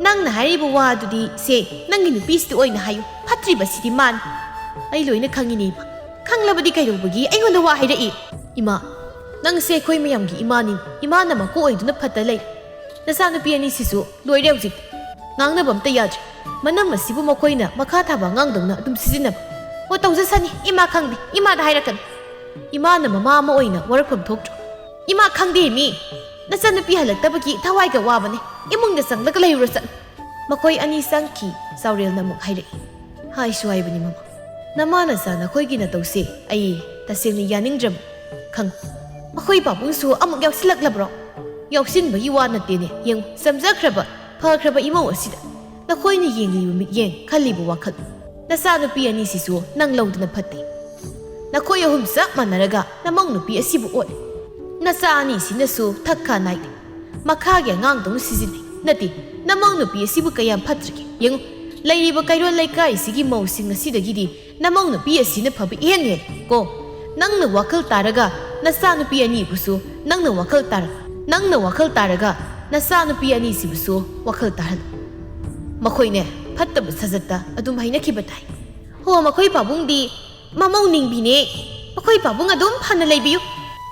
ꯅꯪꯅ ꯍꯥꯏꯔꯤꯕ ꯋꯥꯗꯨꯗꯤ ꯁꯦ ꯅꯪꯒꯤ ꯅꯨꯄꯤꯁꯤꯗ ꯑꯣꯏꯅ ꯍꯥꯏꯌꯨ꯫ ꯐꯠꯇ꯭ꯔꯤꯕꯁꯤꯗꯤ ꯃꯥꯅꯤ꯫" "ꯑꯩ ꯂꯣꯏꯅ ꯈꯪꯉꯤꯅꯦ ꯏꯃꯥ꯫ ꯈꯪꯂꯕꯗꯤ ꯀꯩꯗꯧꯕꯒꯤ ꯑꯩꯉꯣꯟꯗ ꯋꯥ ꯍꯥꯏꯔꯛꯏ?" "ꯏꯃꯥ, ꯅꯪꯁꯦ ꯑꯩꯈꯣꯏ ꯃꯌꯥꯝꯒꯤ ꯏꯃꯥꯅꯤ꯫ ꯏꯃꯥꯅ ꯃꯀꯣꯛ ꯑꯣꯏꯗꯨꯅ ꯐꯠꯇ ꯂꯩ꯫ ꯅꯆꯥꯅꯨꯄꯤ ꯑꯅꯤꯁꯤꯁꯨ ꯂꯣꯏꯔꯦ ꯍꯧꯖꯤꯛ꯫ ꯉꯥꯡꯅꯕ ꯑꯝꯇ ꯌꯥꯗ꯭ꯔꯦ꯫ ꯃꯅꯝ ꯑꯁꯤꯕꯨ ꯃꯈꯣꯏꯅ ꯃꯈꯥ ꯊꯥꯕ ꯑꯉꯥꯡꯗꯧꯅ ꯑꯗꯨꯝ ꯁꯤꯖꯤꯟꯅꯕ꯫ ꯑꯣ, ꯇꯧꯖꯁꯅꯤ, ꯏꯃꯥ ꯈꯪꯗꯦ, ꯏꯃꯥꯗ ꯍꯥꯏꯔꯛꯀꯅꯤ꯫ ꯏꯃꯥꯅ ꯃꯃꯥ ꯑꯃ ꯑꯣꯏꯅ ꯋꯥꯔꯛꯐꯝ ꯊꯣꯛꯇ꯭ꯔꯣ? ꯏꯃꯥ ꯈꯪꯗꯦ ꯃꯤ, ꯅꯆꯟꯅꯨꯄꯤ ꯍꯜꯂꯛꯇꯕꯒꯤ ꯊꯋꯥꯏꯒ ꯋꯥꯕꯅꯦ, ꯏꯃꯨꯡꯗ ꯆꯪꯂꯒ ꯂꯩꯔꯨꯔꯣ ꯆꯠꯂꯨ꯫ ꯃꯈꯣꯏ ꯑꯅꯤ ꯆꯪꯈꯤ꯫ ꯆꯥꯎꯔꯦꯜꯅ ꯑꯃꯨꯛ ꯍꯥꯏꯔꯛꯏ, ꯍꯥꯏꯁꯨ ꯍꯥꯏꯕꯅꯤ ꯃꯃꯥ, ꯅꯃꯥ ꯅꯆꯥ ꯅꯈꯣꯏꯒꯤ ꯅꯇꯧꯁꯦ ꯑꯩ ꯇꯁꯦꯡꯅ ꯌꯥꯅꯤꯡꯗ꯭ꯔꯕ꯫ ꯈꯪ, ꯃꯈꯣꯏ ꯄꯥꯕꯨꯡꯁꯨ ꯑꯃꯨꯛ ꯌꯥꯎꯁꯤꯜꯂꯛꯂꯕ꯭ꯔꯣ? ꯌꯥꯎꯁꯤꯟꯕꯒꯤ ꯋꯥ ꯅꯠꯇꯦꯅꯦ, ꯌꯦꯡꯉꯨ, ꯆꯝꯖꯈ꯭ꯔꯕ ꯐꯈ꯭ꯔꯕ ꯏꯃꯧ ꯑꯁꯤꯗ ꯅꯈꯣꯏꯅ ꯌꯦꯡꯂꯤꯕ ꯃꯤꯠꯌꯦꯡ, ꯈꯜꯂꯤꯕ ꯋꯥꯈꯜ꯫ ꯅꯆꯥꯅꯨꯄꯤ ꯑꯅꯤꯁꯤꯁꯨ ꯅꯪ ꯂꯧꯗꯅ ꯐꯠꯇꯦ꯫ ꯅꯈꯣꯏ ꯑꯍꯨꯝ ꯆꯞ ꯃꯥꯟꯅꯔꯒ ꯅꯃꯧ ꯅꯨꯄꯤ ꯑꯁꯤꯕꯨ ꯑꯣꯠꯂꯦ꯫ ꯅꯆꯥ ꯑꯅꯤꯁꯤꯅꯁꯨ ꯊꯛ ꯈꯥ ꯅꯥꯏꯗꯦ꯫ ꯃꯈꯥꯒꯤ ꯑꯉꯥꯡꯗꯧꯅ ꯁꯤꯖꯤꯟꯅꯩ꯫ ꯅꯠꯇꯦ, ꯅꯃꯧ ꯅꯨꯄꯤ ꯑꯁꯤꯕꯨ ꯀꯌꯥꯝ ꯐꯠꯇ꯭ꯔꯒꯦ? ꯌꯦꯡꯉꯨ, ꯂꯩꯔꯤꯕ ꯀꯩꯔꯣꯜ ꯂꯩꯀꯥꯏꯁꯤꯒꯤ ꯃꯧꯁꯤꯡ ꯑꯁꯤꯗꯒꯤꯗꯤ ꯅꯃꯧ ꯅꯨꯄꯤ ꯑꯁꯤꯅ ꯐꯕ ꯏꯍꯦꯟ ꯍꯦꯜꯂꯤ ꯀꯣ꯫ ꯅꯪꯅ ꯋꯥꯈꯜ ꯇꯥꯔꯒ ꯅꯆꯥꯅꯨꯄꯤ ꯑꯅꯤꯕꯨꯁꯨ, ꯅꯪꯅ ꯋꯥꯈꯜ ꯇꯥꯔ-, ꯅꯪꯅ ꯋꯥꯈꯜ ꯇꯥꯔꯒ ꯅꯆꯥꯅꯨꯄꯤ ꯑꯅꯤꯁꯤꯕꯨꯁꯨ ꯋꯥꯈꯜ ꯇꯥꯍꯜꯂꯨ꯫ ꯃꯈꯣꯏꯅꯦ, ꯐꯠꯇꯕ ꯁꯥꯖꯠꯇ ꯑꯗꯨꯝ ꯍꯩꯅꯈꯤꯕ ꯇꯥꯏ꯫ ꯍꯣ, ꯃꯈꯣꯏ ꯄꯥꯕꯨꯡꯗꯤ ꯃꯃꯧ ꯅꯤꯡꯕꯤꯅꯦ꯫ ꯃꯈꯣꯏ ꯄꯥꯕꯨꯡ ꯑꯗꯨꯝ ꯐꯅ ꯂꯩꯕꯤꯌꯨ꯫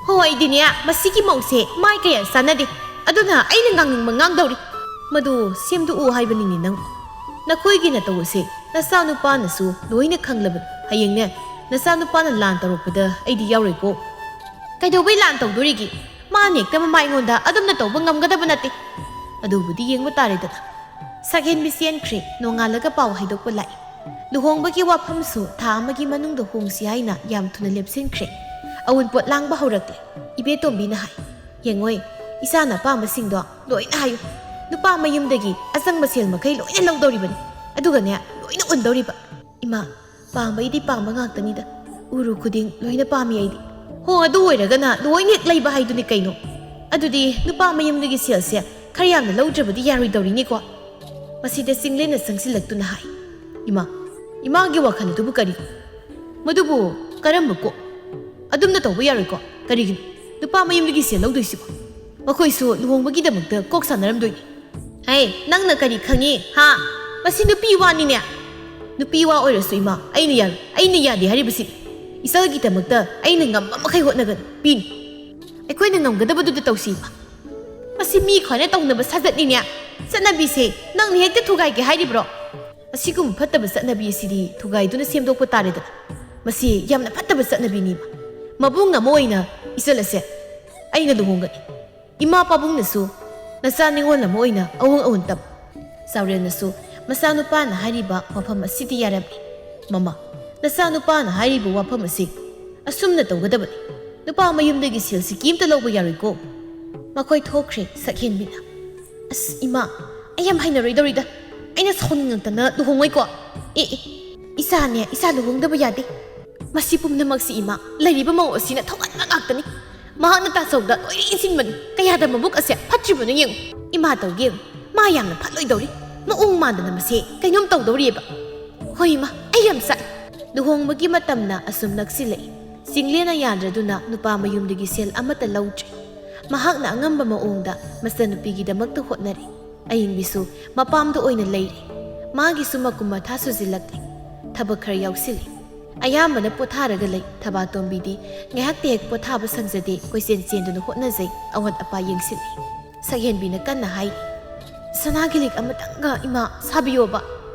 ꯍꯣ, ꯑꯩꯗꯤꯅꯦ, ꯃꯁꯤꯒꯤ ꯃꯧꯁꯦ ꯃꯥꯏ ꯀꯌꯥ ꯆꯥꯟꯅꯗꯦ꯫ ꯑꯗꯨꯅ ꯑꯩꯅ ꯉꯥꯡꯅꯤꯡꯕ ꯉꯥꯡꯗꯧꯔꯤ꯫ ꯃꯗꯨ ꯁꯦꯝꯗꯣꯛꯎ ꯍꯥꯏꯕꯅꯤꯅꯦ ꯅꯪ꯫ ꯅꯈꯣꯏꯒꯤ ꯅꯇꯧ ꯑꯁꯦ ꯅꯆꯥꯅꯨꯄꯥꯅꯁꯨ ꯂꯣꯏꯅ ꯈꯪꯂꯕꯅꯤ꯫ ꯍꯌꯦꯡꯅꯦ, ꯅꯆꯥꯅꯨꯄꯥꯅ ꯂꯥꯟ ꯇꯧꯔꯛꯄꯗ ꯑꯩꯗꯤ ꯌꯥꯎꯔꯣꯏꯀꯣ꯫ ꯀꯩꯗꯧꯕꯩ ꯂꯥꯟ ꯇꯧꯗꯣꯔꯤꯒꯦ? ꯃꯥꯅ ꯍꯦꯛꯇ ꯃꯃꯥ ꯑꯩꯉꯣꯟꯗ ꯑꯗꯨꯝꯅ ꯇꯧꯕ ꯉꯝꯒꯗꯕ ꯅꯠꯇꯦ꯫ ꯑꯗꯨꯕꯨꯗꯤ ꯌꯦꯡꯕ ꯇꯥꯔꯦꯗꯅ꯫ ꯁꯛꯍꯦꯟꯕꯤ ꯆꯦꯟꯈ꯭ꯔꯦ, ꯅꯣꯡꯉꯥꯜꯂꯒ ꯄꯥꯎ ꯍꯥꯏꯗꯣꯛꯄ ꯂꯥꯛꯏ꯫ ꯂꯨꯍꯣꯡꯕꯒꯤ ꯋꯥꯐꯝꯁꯨ ꯊꯥ ꯑꯃꯒꯤ ꯃꯅꯨꯡꯗ ꯍꯣꯡꯁꯤ ꯍꯥꯏꯅ ꯌꯥꯝ ꯊꯨꯅ ꯂꯦꯞꯁꯤꯟꯈ꯭ꯔꯦ꯫ ꯑꯋꯨꯟꯄꯣꯠ ꯂꯥꯡꯕ ꯍꯧꯔꯛꯂꯦ꯫ ꯏꯕꯦꯇꯣꯝꯕꯤꯅ ꯍꯥꯏ, ꯌꯦꯡꯉꯣꯏ, ꯏꯆꯥꯅ ꯑꯄꯥꯝꯕꯁꯤꯡꯗꯣ ꯂꯣꯏꯅ ꯍꯥꯏꯌꯨ꯫ ꯅꯨꯄꯥ ꯃꯌꯨꯝꯗꯒꯤ ꯑꯆꯪꯕ ꯁꯦꯜ ꯃꯈꯩ ꯂꯣꯏꯅ ꯂꯧꯗꯧꯔꯤꯕꯅꯤ꯫ ꯑꯗꯨꯒꯅꯦ, ꯂꯣꯏꯅ ꯎꯟꯗꯧꯔꯤꯕ꯫ ꯏꯃꯥ, ꯄꯥꯝꯕꯩꯗꯤ ꯄꯥꯝꯕ ꯉꯥꯛꯇꯅꯤꯗ꯫ ꯎꯔꯨ ꯈꯨꯗꯤꯡ ꯂꯣꯏꯅ ꯄꯥꯝꯃꯤ ꯑꯩꯗꯤ꯫ ꯍꯣ, ꯑꯗꯨ ꯑꯣꯏꯔꯒꯅ ꯂꯣꯏꯅ ꯍꯦꯛ ꯂꯩꯕ ꯍꯥꯏꯗꯨꯅꯤ ꯀꯩꯅꯣ꯫ ꯑꯗꯨꯗꯤ ꯅꯨꯄꯥ ꯃꯌꯨꯝꯗꯒꯤ ꯁꯦꯜꯁꯦ ꯈꯔ ꯌꯥꯝꯅ ꯂꯧꯗ꯭ꯔꯕꯗꯤ ꯌꯥꯔꯣꯏꯗꯧꯔꯤꯅꯤꯀꯣ꯫ ꯃꯁꯤꯗ ꯆꯤꯡꯂꯦꯟꯅ ꯆꯪꯁꯤꯜꯂꯛꯇꯨꯅ ꯍꯥꯏ, ꯏꯃꯥ, ꯏꯃꯥꯒꯤ ꯋꯥꯈꯜ ꯑꯗꯨꯕꯨ ꯀꯔꯤ? ꯃꯗꯨꯕꯨ ꯀꯔꯝꯕ ꯀꯣꯛ? ꯑꯗꯨꯝꯅ ꯇꯧꯕ ꯌꯥꯔꯣꯏꯀꯣ꯫ ꯀꯔꯤꯒꯤꯅꯣ ꯅꯨꯄꯥ ꯃꯌꯨꯝꯗꯒꯤ ꯁꯦꯜ ꯂꯧꯗꯣꯏꯁꯤꯕꯣ? ꯃꯈꯣꯏꯁꯨ ꯂꯨꯍꯣꯡꯕꯒꯤꯗꯃꯛꯇ ꯀꯣꯛ ꯁꯥꯟꯅꯔꯝꯗꯣꯏꯅꯤ꯫ ꯍꯦ, ꯅꯪꯅ ꯀꯔꯤ ꯈꯪꯉꯤ, ꯍꯥ? ꯃꯁꯤ ꯅꯨꯄꯤ ꯋꯥꯅꯤꯅꯦ꯫ ꯅꯨꯄꯤ ꯋꯥ ꯑꯣꯏꯔꯁꯨ, ꯏꯃꯥ, ꯑꯩꯅ ꯌꯥꯔꯣꯏ꯫ ꯑꯩꯅ ꯌꯥꯗꯦ ꯍꯥꯏꯔꯤꯕꯁꯤ꯫ ꯏꯆꯜꯒꯤꯗꯃꯛꯇ ꯑꯩꯅ ꯉꯝꯕ ꯃꯈꯩ ꯍꯣꯠꯅꯒꯅꯤ꯫ ꯄꯤꯅꯤ꯫ ꯑꯩꯈꯣꯏꯅ ꯉꯝꯒꯗꯕꯗꯨꯗ ꯇꯧꯁꯤ, ꯏꯃꯥ꯫ ꯃꯁꯤ ꯃꯤ ꯈꯔꯅ ꯇꯧꯅꯕ ꯁꯥꯖꯠꯅꯤꯅꯦ꯫ ꯆꯠꯅꯕꯤꯁꯦ ꯅꯪꯅ ꯍꯦꯛꯇ ꯊꯨꯒꯥꯏꯒꯦ ꯍꯥꯏꯔꯤꯕ꯭ꯔꯣ? ꯑꯁꯤꯒꯨꯝꯕ ꯐꯠꯇꯕ ꯆꯠꯅꯕꯤ ꯑꯁꯤꯗꯤ ꯊꯨꯒꯥꯏꯗꯨꯅ ꯁꯦꯝꯗꯣꯛꯄ ꯇꯥꯔꯦꯗꯅ꯫ ꯃꯁꯤ ꯌꯥꯝꯅ ꯐꯠꯇꯕ ꯆꯠꯅꯕꯤꯅꯤ, ꯏꯃꯥ꯫ ꯃꯕꯨꯡ ꯑꯃ ꯑꯣꯏꯅ ꯏꯆꯜ ꯑꯁꯦ ꯑꯩꯅ ꯂꯨꯍꯣꯡꯒꯅꯤ꯫ ꯏꯃꯥ ꯄꯥꯕꯨꯡꯅꯁꯨ ꯅꯆꯥ ꯅꯤꯉꯣꯜ ꯑꯃ ꯑꯣꯏꯅ ꯑꯋꯣꯡ ꯑꯋꯣꯟ ꯇꯝ꯫ ꯆꯥꯎꯔꯦꯜꯅꯁꯨ ꯃꯆꯥꯅꯨꯄꯥꯅ ꯍꯥꯏꯔꯤꯕ ꯋꯥꯐꯝ ꯑꯁꯤꯗ ꯌꯥꯔꯝꯃꯤ꯫ "ꯃꯃꯥ, ꯅꯆꯥꯅꯨꯄꯥꯅ ꯍꯥꯏꯔꯤꯕ ꯋꯥꯐꯝ ꯑꯁꯤ ꯑꯁꯨꯝꯅ ꯇꯧꯒꯗꯕꯅꯤ꯫ ꯅꯨꯄꯥ ꯃꯌꯨꯝꯗꯒꯤ ꯁꯦꯜ ꯁꯤꯀꯤ ꯑꯝꯇ ꯂꯧꯕ ꯌꯥꯔꯣꯏꯀꯣ꯫" ꯃꯈꯣꯏ ꯊꯣꯛꯈ꯭ꯔꯦ꯫ ꯁꯛꯍꯦꯟꯕꯤꯅ, "ꯑꯁ ꯏꯃꯥ, ꯑꯩ ꯌꯥꯝ ꯍꯩꯅꯔꯣꯏꯗꯧꯔꯤꯗ꯫ ꯑꯩꯅ ꯁꯥꯎꯅꯤꯡꯉꯛꯇꯅ ꯂꯨꯍꯣꯡꯉꯣꯏꯀꯣ꯫ ꯑꯦ ꯑꯦ, ꯏꯆꯥꯅꯦ, ꯏꯆꯥ ꯂꯨꯍꯣꯡꯗꯕ ꯌꯥꯗꯦ꯫ ꯃꯁꯤ ꯄꯨꯝꯅꯃꯛꯁꯤ ꯏꯃꯥ, ꯂꯩꯔꯤꯕ ꯃꯧ ꯑꯁꯤꯅ ꯊꯣꯛꯍꯟꯕ ꯉꯥꯛꯇꯅꯤ꯫ ꯃꯍꯥꯛꯅ ꯇꯥꯆꯧꯗ ꯂꯣꯏꯅ ꯏꯟꯁꯤꯟꯕꯅꯤ꯫ ꯀꯌꯥꯗ ꯃꯕꯨꯛ ꯑꯁꯦ ꯐꯠꯇ꯭ꯔꯤꯕꯅꯣ ꯌꯦꯡꯉꯨ꯫ ꯏꯃꯥ ꯇꯧꯒꯦ ꯌꯦꯡꯉꯨ꯫ ꯃꯥ ꯌꯥꯝꯅ ꯐꯠꯂꯣꯏꯗꯧꯔꯤ꯫ ꯃꯑꯣꯡ ꯃꯥꯟꯗꯅ ꯃꯁꯦ ꯀꯩꯅꯣꯝ ꯇꯧꯗꯧꯔꯤꯑꯕ꯫ ꯍꯣꯏ ꯏꯃꯥ, ꯑꯩ ꯌꯥꯝ ꯆꯥꯛꯏ꯫" ꯂꯨꯍꯣꯡꯕꯒꯤ ꯃꯇꯝꯅ ꯑꯁꯨꯝ ꯅꯛꯁꯤꯜꯂꯛꯏ꯫ ꯆꯤꯡꯂꯦꯟꯅ ꯌꯥꯗ꯭ꯔꯗꯨꯅ ꯅꯨꯄꯥ ꯃꯌꯨꯝꯗꯒꯤ ꯁꯦꯜ ꯑꯃꯠꯇ ꯂꯧꯗ꯭ꯔꯦ꯫ ꯃꯍꯥꯛꯅ ꯑꯉꯝꯕ ꯃꯑꯣꯡꯗ ꯃꯆꯟꯅꯨꯄꯤꯒꯤꯗꯃꯛꯇ ꯍꯣꯠꯅꯔꯤ꯫ ꯑꯌꯤꯡꯕꯤꯁꯨ ꯃꯄꯥꯝꯗ ꯑꯣꯏꯅ ꯂꯩꯔꯦ꯫ ꯃꯥꯒꯤꯁꯨ ꯃꯀꯨꯝ ꯃꯊꯥ ꯁꯨꯖꯤꯜꯂꯛꯂꯦ꯫ ꯊꯕꯛ ꯈꯔ ꯌꯥꯎꯁꯤꯜꯂꯤ꯫ ꯑꯌꯥꯝꯕꯅ ꯄꯣꯊꯥꯔꯒ ꯂꯩ꯫ ꯊꯕꯥꯇꯣꯝꯕꯤꯗꯤ ꯉꯥꯏꯍꯥꯛꯇ ꯍꯦꯛ ꯄꯣꯊꯥꯕ ꯁꯪꯖꯗꯦ, ꯀꯣꯏꯆꯦꯟ ꯆꯦꯟꯗꯨꯅ ꯍꯣꯠꯅꯖꯩ, ꯑꯋꯥꯠ ꯑꯄꯥ ꯌꯦꯡꯁꯤꯜꯂꯤ꯫ ꯁꯛꯍꯦꯟꯕꯤꯅ ꯀꯟꯅ ꯍꯥꯏꯔꯤ, "ꯁꯅꯥꯒꯤ ꯂꯤꯛ ꯑꯃꯇꯪꯒ ꯏꯃꯥ ꯁꯥꯕꯤꯌꯣꯕ꯫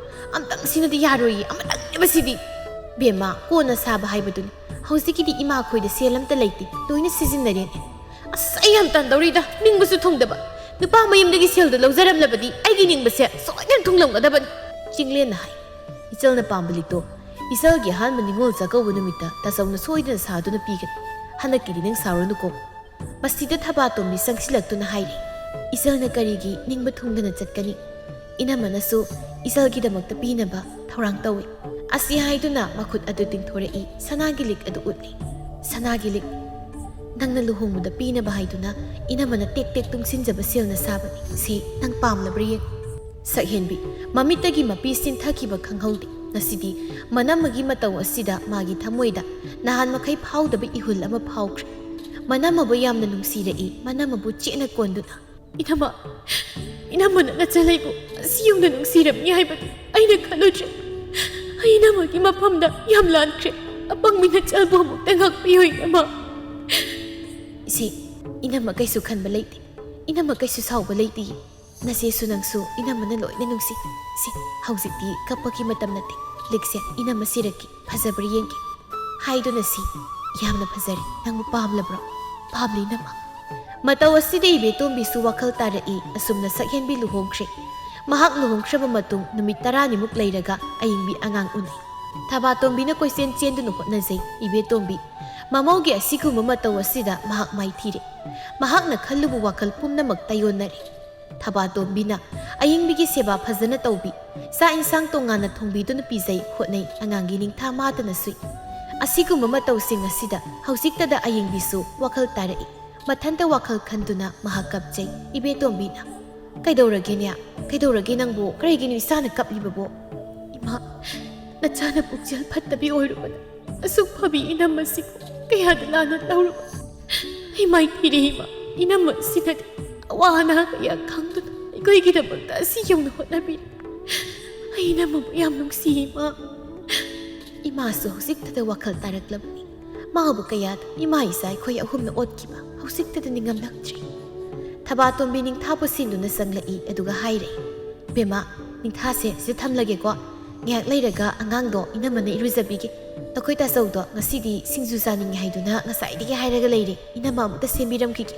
ꯑꯃꯇꯪ ꯁꯤꯅꯗꯤ ꯌꯥꯔꯣꯏꯌꯦ, ꯑꯃꯇꯪꯅꯦꯕ ꯁꯤꯗꯤ꯫" "ꯕꯦꯝꯃ, ꯀꯣꯟꯅ ꯁꯥꯕ ꯍꯥꯏꯕꯗꯨꯅꯤ꯫ ꯍꯧꯖꯤꯛꯀꯤꯗꯤ ꯏꯃꯥꯈꯣꯏꯗ ꯁꯦꯜ ꯑꯝꯇ ꯂꯩꯇꯦ, ꯂꯣꯏꯅ ꯁꯤꯖꯤꯟꯅꯔꯦꯅꯦ꯫ ꯑꯁ, ꯑꯩ ꯌꯥꯝ ꯇꯟꯗꯧꯔꯤꯗ, ꯅꯤꯡꯕꯁꯨ ꯊꯨꯡꯗꯕ꯫ ꯅꯨꯄꯥ ꯃꯌꯨꯝꯗꯒꯤ ꯁꯦꯜꯗꯣ ꯂꯧꯖꯔꯝꯂꯕꯗꯤ ꯑꯩꯒꯤ ꯅꯤꯡꯕꯁꯦ ꯁꯣꯏꯗꯅ ꯊꯨꯡꯂꯝꯒꯗꯕꯅꯤ꯫" ꯆꯤꯡꯂꯦꯟꯅ ꯍꯥꯏ, "ꯏꯆꯜꯅ ꯄꯥꯝꯕ ꯂꯤꯛꯇꯣ ꯏꯆꯜꯒꯤ ꯑꯍꯥꯟꯕ ꯅꯤꯉꯣꯜ ꯆꯥꯛꯀꯧꯕ ꯅꯨꯃꯤꯠꯇ ꯇꯥꯆꯧꯅ ꯁꯣꯏꯗꯅ ꯁꯥꯗꯨꯅ ꯄꯤꯒꯅꯤ꯫ ꯍꯟꯗꯛꯀꯤꯗꯤ ꯅꯪ ꯁꯥꯎꯔꯅꯨꯀꯣ꯫" ꯃꯁꯤꯗ ꯊꯕꯥꯇꯣꯝꯕꯤ ꯆꯪꯁꯤꯜꯂꯛꯇꯨꯅ ꯍꯥꯏꯔꯦ, "ꯏꯆꯜꯅ ꯀꯔꯤꯒꯤ ꯅꯤꯡꯕ ꯊꯨꯡꯗꯅ ꯆꯠꯀꯅꯤ? ꯏꯅꯝꯃꯅꯁꯨ ꯏꯆꯜꯒꯤꯗꯃꯛꯇ ꯄꯤꯅꯕ ꯊꯧꯔꯥꯡ ꯇꯧꯏ꯫" ꯑꯁꯤ ꯍꯥꯏꯗꯨꯅ ꯃꯈꯨꯠ ꯑꯗꯨ ꯇꯤꯡꯊꯣꯔꯛꯏ, ꯁꯅꯥꯒꯤ ꯂꯤꯛ ꯑꯗꯨ ꯎꯠꯂꯤ꯫ "ꯁꯅꯥꯒꯤ ꯂꯤꯛ, ꯅꯪꯅ ꯂꯨꯍꯣꯡꯕꯗ ꯄꯤꯅꯕ ꯍꯥꯏꯗꯨꯅ ꯏꯅꯝꯃꯅ ꯇꯦꯛ ꯇꯦꯛ ꯇꯨꯡꯁꯤꯟꯖꯕ ꯁꯦꯜꯅ ꯁꯥꯕꯅꯤ꯫ ꯁꯤ ꯅꯪ ꯄꯥꯝꯂꯕ꯭ꯔꯥ ꯌꯦꯡ꯫" ꯁꯛꯍꯦꯟꯕꯤ, ꯃꯃꯤꯠꯇꯒꯤ ꯃꯄꯤ ꯆꯤꯟꯊꯈꯤꯕ ꯈꯪꯍꯧꯗꯦ꯫ ꯉꯁꯤꯗꯤ ꯃꯅꯝꯃꯒꯤ ꯃꯇꯧ ꯑꯁꯤꯗ ꯃꯥꯒꯤ ꯊꯃꯣꯏꯗ ꯅꯍꯥꯟ ꯃꯈꯩ ꯐꯥꯎꯗꯕ ꯏꯍꯨꯜ ꯑꯃ ꯐꯥꯎꯈ꯭ꯔꯦ꯫ ꯃꯅꯝꯃꯕꯨ ꯌꯥꯝꯅ ꯅꯨꯡꯁꯤꯔꯛꯏ꯫ ꯃꯅꯝꯃꯕꯨ ꯆꯦꯠꯅ ꯀꯣꯟꯗꯨꯅ, "ꯏꯅꯝꯃ, ꯏꯅꯝꯃꯅ ꯅꯆꯜ ꯑꯩꯕꯨ ꯑꯁꯤ ꯌꯧꯅ ꯅꯨꯡꯁꯤꯔꯝꯃꯤ ꯍꯥꯏꯕꯗꯤ ꯑꯩꯅ ꯈꯜꯂꯨꯗ꯭ꯔꯦ꯫ ꯑꯩ ꯏꯅꯝꯃꯒꯤ ꯃꯐꯝꯗ ꯌꯥꯝ ꯂꯥꯟꯈ꯭ꯔꯦ꯫ ꯑꯄꯪꯕꯤ ꯅꯆꯜꯕꯨ ꯑꯃꯨꯛꯇ ꯉꯥꯛꯄꯤꯌꯨ ꯏꯅꯝꯃ꯫" "ꯏꯆꯦ, ꯏꯅꯝꯃ ꯀꯩꯁꯨ ꯈꯟꯕ ꯂꯩꯇꯦ꯫ ꯏꯅꯝꯃ ꯀꯩꯁꯨ ꯁꯥꯎꯕ ꯂꯩꯇꯦ꯫" ꯅꯆꯦꯁꯨ ꯅꯪꯁꯨ ꯏꯅꯝꯃꯅ ꯂꯣꯏꯅ ꯅꯨꯡꯁꯤ꯫ ꯁꯦ, ꯍꯧꯖꯤꯛꯇꯤ ꯀꯞꯄꯒꯤ ꯃꯇꯝ ꯅꯠꯇꯦ꯫ ꯂꯤꯛꯁꯦ, ꯏꯅꯝꯃ ꯁꯤꯔꯛꯀꯦ, ꯐꯖꯕ꯭ꯔꯥ ꯌꯦꯡꯒꯦ꯫ ꯍꯥꯏꯗꯨꯅ ꯁꯤ, ꯌꯥꯝꯅ ꯐꯖꯔꯦ꯫ ꯅꯪꯕꯨ ꯄꯥꯝꯂꯕ꯭ꯔꯣ? ꯄꯥꯝꯂꯤ ꯏꯅꯝꯃ꯫ ꯃꯇꯧ ꯑꯁꯤꯗ ꯏꯕꯦꯇꯣꯝꯕꯤꯁꯨ ꯋꯥꯈꯜ ꯇꯥꯔꯛꯏ꯫ ꯑꯁꯨꯝꯅ ꯁꯛꯍꯦꯟꯕꯤ ꯂꯨꯍꯣꯡꯈ꯭ꯔꯦ꯫ ꯃꯍꯥꯛ ꯂꯨꯍꯣꯡꯈ꯭ꯔꯕ ꯃꯇꯨꯡ ꯅꯨꯃꯤꯠ ꯇꯔꯥꯅꯤꯃꯨꯛ ꯂꯩꯔꯒ ꯑꯌꯤꯡꯕꯤ ꯑꯉꯥꯡ ꯎꯅꯩ꯫ ꯊꯕꯥꯇꯣꯝꯕꯤꯅ ꯀꯣꯏꯆꯦꯟ ꯆꯦꯟꯗꯨꯅ ꯍꯣꯠꯅꯖꯩ꯫ ꯏꯕꯦꯇꯣꯝꯕꯤ, ꯃꯃꯧꯒꯤ ꯑꯁꯤꯒꯨꯝꯕ ꯃꯇꯧ ꯑꯁꯤꯗ ꯃꯍꯥꯛ ꯃꯥꯏꯊꯤꯔꯦ꯫ ꯃꯍꯥꯛꯅ ꯈꯜꯂꯨꯕ ꯋꯥꯈꯜ ꯄꯨꯝꯅꯃꯛ ꯇꯥꯏꯑꯣꯟꯅꯔꯦ꯫ ꯊꯕꯥꯇꯣꯝꯕꯤꯅ ꯑꯌꯤꯡꯕꯤꯒꯤ ꯁꯦꯕꯥ ꯐꯖꯅ ꯇꯧꯕꯤ, ꯆꯥꯛ ꯏꯟꯁꯥꯡ ꯇꯣꯉꯥꯟꯅ ꯊꯣꯡꯕꯤꯗꯨꯅ ꯄꯤꯖꯩ, ꯍꯣꯠꯅꯩ, ꯑꯉꯥꯡꯒꯤ ꯅꯤꯡꯊꯥ ꯃꯥꯇꯅ ꯁꯨꯏ꯫ ꯑꯁꯤꯒꯨꯝꯕ ꯃꯇꯧꯁꯤꯡ ꯑꯁꯤꯗ ꯍꯧꯖꯤꯛꯇꯗ ꯑꯌꯤꯡꯕꯤꯁꯨ ꯋꯥꯈꯜ ꯇꯥꯔꯛꯏ꯫ ꯃꯊꯟꯇ ꯋꯥꯈꯜ ꯈꯟꯗꯨꯅ ꯃꯍꯥꯛ ꯀꯞꯆꯩ꯫ ꯏꯕꯦꯇꯣꯝꯕꯤꯅ, "ꯀꯩꯗꯧꯔꯒꯦꯅꯦ? ꯀꯩꯗꯧꯔꯒꯦ ꯅꯪꯕꯨ? ꯀꯔꯤꯒꯤꯅꯣ ꯏꯆꯥꯅ ꯀꯞꯂꯤꯕꯕꯣ?" "ꯏꯃꯥ, ꯅꯆꯥꯅ ꯄꯨꯛꯆꯦꯜ ꯐꯠꯇꯕꯤ ꯑꯣꯏꯔꯨꯕꯅ ꯑꯁꯨꯛ ꯐꯕꯤ ꯏꯅꯝꯃ ꯑꯁꯤꯕꯨ ꯀꯌꯥꯗ ꯂꯥꯟꯅ ꯂꯧꯔꯨꯕ? ꯑꯩ ꯃꯥꯏꯊꯤꯔꯦ ꯏꯃꯥ꯫ ꯏꯅꯝꯃ ꯑꯁꯤꯅꯗꯤ ꯑꯋꯥ ꯑꯅꯥ ꯀꯌꯥ ꯈꯪꯗꯨꯅ ꯑꯩꯈꯣꯏꯒꯤꯗꯃꯛꯇ ꯑꯁꯤ ꯌꯧꯅ ꯍꯣꯠꯅꯕꯤꯔꯤ꯫ ꯑꯩ ꯏꯅꯝꯃꯕꯨ ꯌꯥꯝ ꯅꯨꯡꯁꯤ ꯏꯃꯥ꯫" ꯏꯃꯥꯁꯨ ꯍꯧꯖꯤꯛꯇꯗ ꯋꯥꯈꯜ ꯇꯥꯔꯛꯂꯕꯅꯤ꯫ ꯃꯥꯕꯨ ꯀꯌꯥꯗ ꯏꯃꯥ ꯏꯆꯥ ꯑꯩꯈꯣꯏ ꯑꯍꯨꯝꯅ ꯑꯣꯠꯈꯤꯕ ꯍꯧꯖꯤꯛꯇꯗ ꯅꯤꯡꯉꯝꯂꯛꯇ꯭ꯔꯦ꯫ ꯊꯕꯥꯇꯣꯝꯕꯤ ꯅꯤꯡꯊꯥꯕꯨ ꯁꯤꯟꯗꯨꯅ ꯆꯪꯂꯛꯏ, ꯑꯗꯨꯒ ꯍꯥꯏꯔꯦ, "ꯕꯦꯝꯃ, ꯅꯤꯡꯊꯥꯁꯦ ꯁꯤꯗ ꯊꯝꯂꯒꯦꯀꯣ꯫ ꯉꯥꯏꯍꯥꯛ ꯂꯩꯔꯒ ꯑꯉꯥꯡꯗꯣ ꯏꯅꯝꯃꯅ ꯏꯔꯨꯖꯕꯤꯒꯦ꯫ ꯅꯈꯣꯏ ꯇꯥꯆꯧꯗꯣ ꯉꯁꯤꯗꯤ ꯁꯤꯡꯖꯨ ꯆꯥꯅꯤꯡꯉꯤ ꯍꯥꯏꯗꯨꯅ ꯉꯁꯥꯏꯗꯒꯤ ꯍꯥꯏꯔꯒ ꯂꯩꯔꯦ꯫ ꯏꯅꯝꯃ ꯑꯃꯨꯛꯇ ꯁꯦꯝꯕꯤꯔꯝꯈꯤꯒꯦ꯫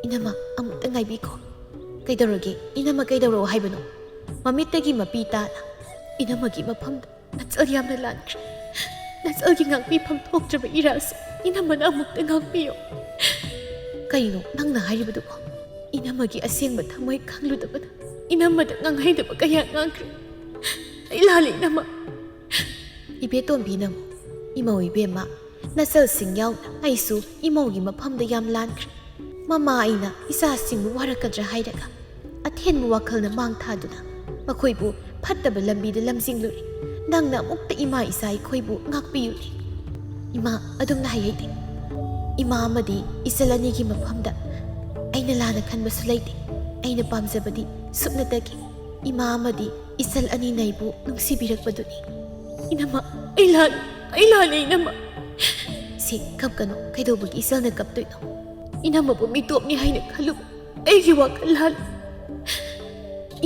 ꯏꯅꯝꯃ, ꯑꯃꯨꯛꯇ ꯉꯥꯏꯕꯤꯈꯣ꯫" "ꯀꯩꯗꯧꯔꯒꯦ? ꯏꯅꯝꯃ ꯀꯩꯗꯧꯔꯛꯑꯣ ꯍꯥꯏꯕꯅꯣ?" ꯃꯃꯤꯠꯇꯒꯤ ꯃꯄꯤ ꯇꯥꯅ, "ꯏꯅꯝꯃꯒꯤ ꯃꯐꯝꯗ ꯅꯆꯜ ꯌꯥꯝꯅ ꯂꯥꯟꯈ꯭ꯔꯦ꯫ ꯅꯆꯜꯒꯤ ꯉꯥꯛꯄꯤꯐꯝ ꯊꯣꯛꯇ꯭ꯔꯕ ꯏꯔꯥꯁꯤ ꯏꯅꯝꯃꯅ ꯑꯃꯨꯛꯇ ꯉꯥꯛꯄꯤꯌꯨ꯫" "ꯀꯩꯅꯣ ꯅꯪꯅ ꯍꯥꯏꯔꯤꯕꯗꯨꯕꯣ?" "ꯏꯅꯝꯃꯒꯤ ꯑꯁꯦꯡꯕ ꯊꯃꯣꯏ ꯈꯪꯂꯨꯗꯕꯗ ꯏꯅꯝꯃꯗ ꯉꯥꯡꯍꯩꯗꯕ ꯀꯌꯥ ꯉꯥꯡꯈ꯭ꯔꯦ꯫ ꯑꯩ ꯂꯥꯜꯂꯦ ꯏꯅꯝꯃ꯫" ꯏꯕꯦꯇꯣꯝꯕꯤꯅ ꯑꯃꯨꯛ, "ꯏꯃꯧ ꯏꯕꯦꯝꯃ, ꯅꯆꯜꯁꯤꯡ ꯌꯥꯎꯅ ꯑꯩꯁꯨ ꯏꯃꯧꯒꯤ ꯃꯐꯝꯗ ꯌꯥꯝ ꯂꯥꯟꯈ꯭ꯔꯦ꯫ ꯃꯃꯥ ꯑꯩꯅ ꯏꯆꯥꯁꯤꯡꯕꯨ ꯋꯥꯔꯛꯀꯗ꯭ꯔꯥ ꯍꯥꯏꯔꯒ ꯑꯊꯦꯟꯕ ꯋꯥꯈꯜꯅ ꯃꯥꯡ ꯊꯥꯗꯨꯅ ꯃꯈꯣꯏꯕꯨ ꯐꯠꯇꯕ ꯂꯝꯕꯤꯗ ꯂꯝꯖꯤꯡꯂꯨꯔꯦ꯫ ꯅꯪꯅ ꯑꯃꯨꯛꯇ ꯏꯃꯥ ꯏꯆꯥ ꯑꯩꯈꯣꯏꯕꯨ ꯉꯥꯛꯄꯤꯌꯨꯅꯦ꯫" "ꯏꯃꯥ, ꯑꯗꯨꯝꯅ ꯍꯥꯏꯍꯩꯗꯦ꯫ ꯏꯃꯥ ꯑꯃꯗꯤ ꯏꯆꯜ ꯑꯅꯤꯒꯤ ꯃꯐꯝꯗ ꯑꯩꯅ ꯂꯥꯟꯅ ꯈꯟꯕꯁꯨ ꯂꯩꯇꯦ꯫ ꯑꯩꯅ ꯄꯥꯝꯖꯕꯗꯤ ꯁꯨꯞꯅꯇꯒꯤ ꯏꯃꯥ ꯑꯃꯗꯤ ꯏꯆꯜ ꯑꯅꯤꯅ ꯑꯩꯕꯨ ꯅꯨꯡꯁꯤꯕꯤꯔꯛꯄꯗꯨꯅꯤ꯫" "ꯏꯅꯝꯃ, ꯑꯩ ꯂꯥꯜꯂꯦ, ꯑꯩ ꯂꯥꯜꯂꯦ ꯏꯅꯝꯃ꯫" "ꯁꯤ, ꯀꯞꯀꯅꯨ꯫ ꯀꯩꯗꯧꯕꯒꯤ ꯏꯆꯜꯅ ꯀꯞꯇꯣꯏꯅꯣ? ꯏꯅꯝꯃꯕꯨ ꯃꯤꯇꯣꯞꯅꯤ ꯍꯥꯏꯅ ꯈꯜꯂꯨꯕ ꯑꯩꯒꯤ ꯋꯥꯈꯜ ꯂꯥꯜꯂꯦ꯫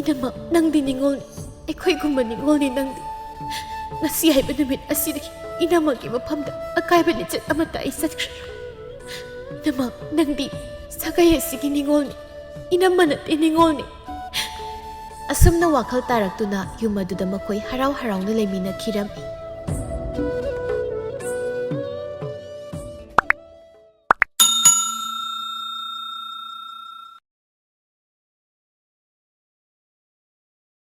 ꯏꯅꯝꯃ, ꯅꯪꯗꯤ ꯅꯤꯉꯣꯜꯅꯤ, ꯑꯩꯈꯣꯏꯒꯨꯝꯕ ꯅꯤꯉꯣꯜꯅꯤ ꯅꯪꯗꯤ꯫ ꯉꯁꯤ ꯍꯥꯏꯕ ꯅꯨꯃꯤꯠ ꯑꯁꯤꯗꯒꯤ ꯏꯅꯝꯃꯒꯤ ꯃꯐꯝꯗ ꯑꯀꯥꯏꯕ ꯂꯤꯆꯠ ꯑꯃꯠꯇ ꯑꯩ ꯆꯠꯈ꯭ꯔꯔꯣꯏ꯫ ꯏꯅꯝꯃ, ꯅꯪꯗꯤ ꯁꯥꯒꯩ ꯑꯁꯤꯒꯤ ꯅꯤꯉꯣꯜꯅꯤ, ꯏꯅꯝꯃ ꯅꯠꯇꯦ, ꯅꯤꯉꯣꯜꯅꯤ꯫ ꯑꯁꯨꯝꯅ ꯋꯥꯈꯜ ꯇꯥꯔꯛꯇꯨꯅ ꯌꯨꯝ ꯑꯗꯨꯗ ꯃꯈꯣꯏ ꯍꯔꯥꯎ ꯍꯔꯥꯎꯅ ꯂꯩꯃꯤꯟꯅꯈꯤꯔꯝꯃꯤ꯫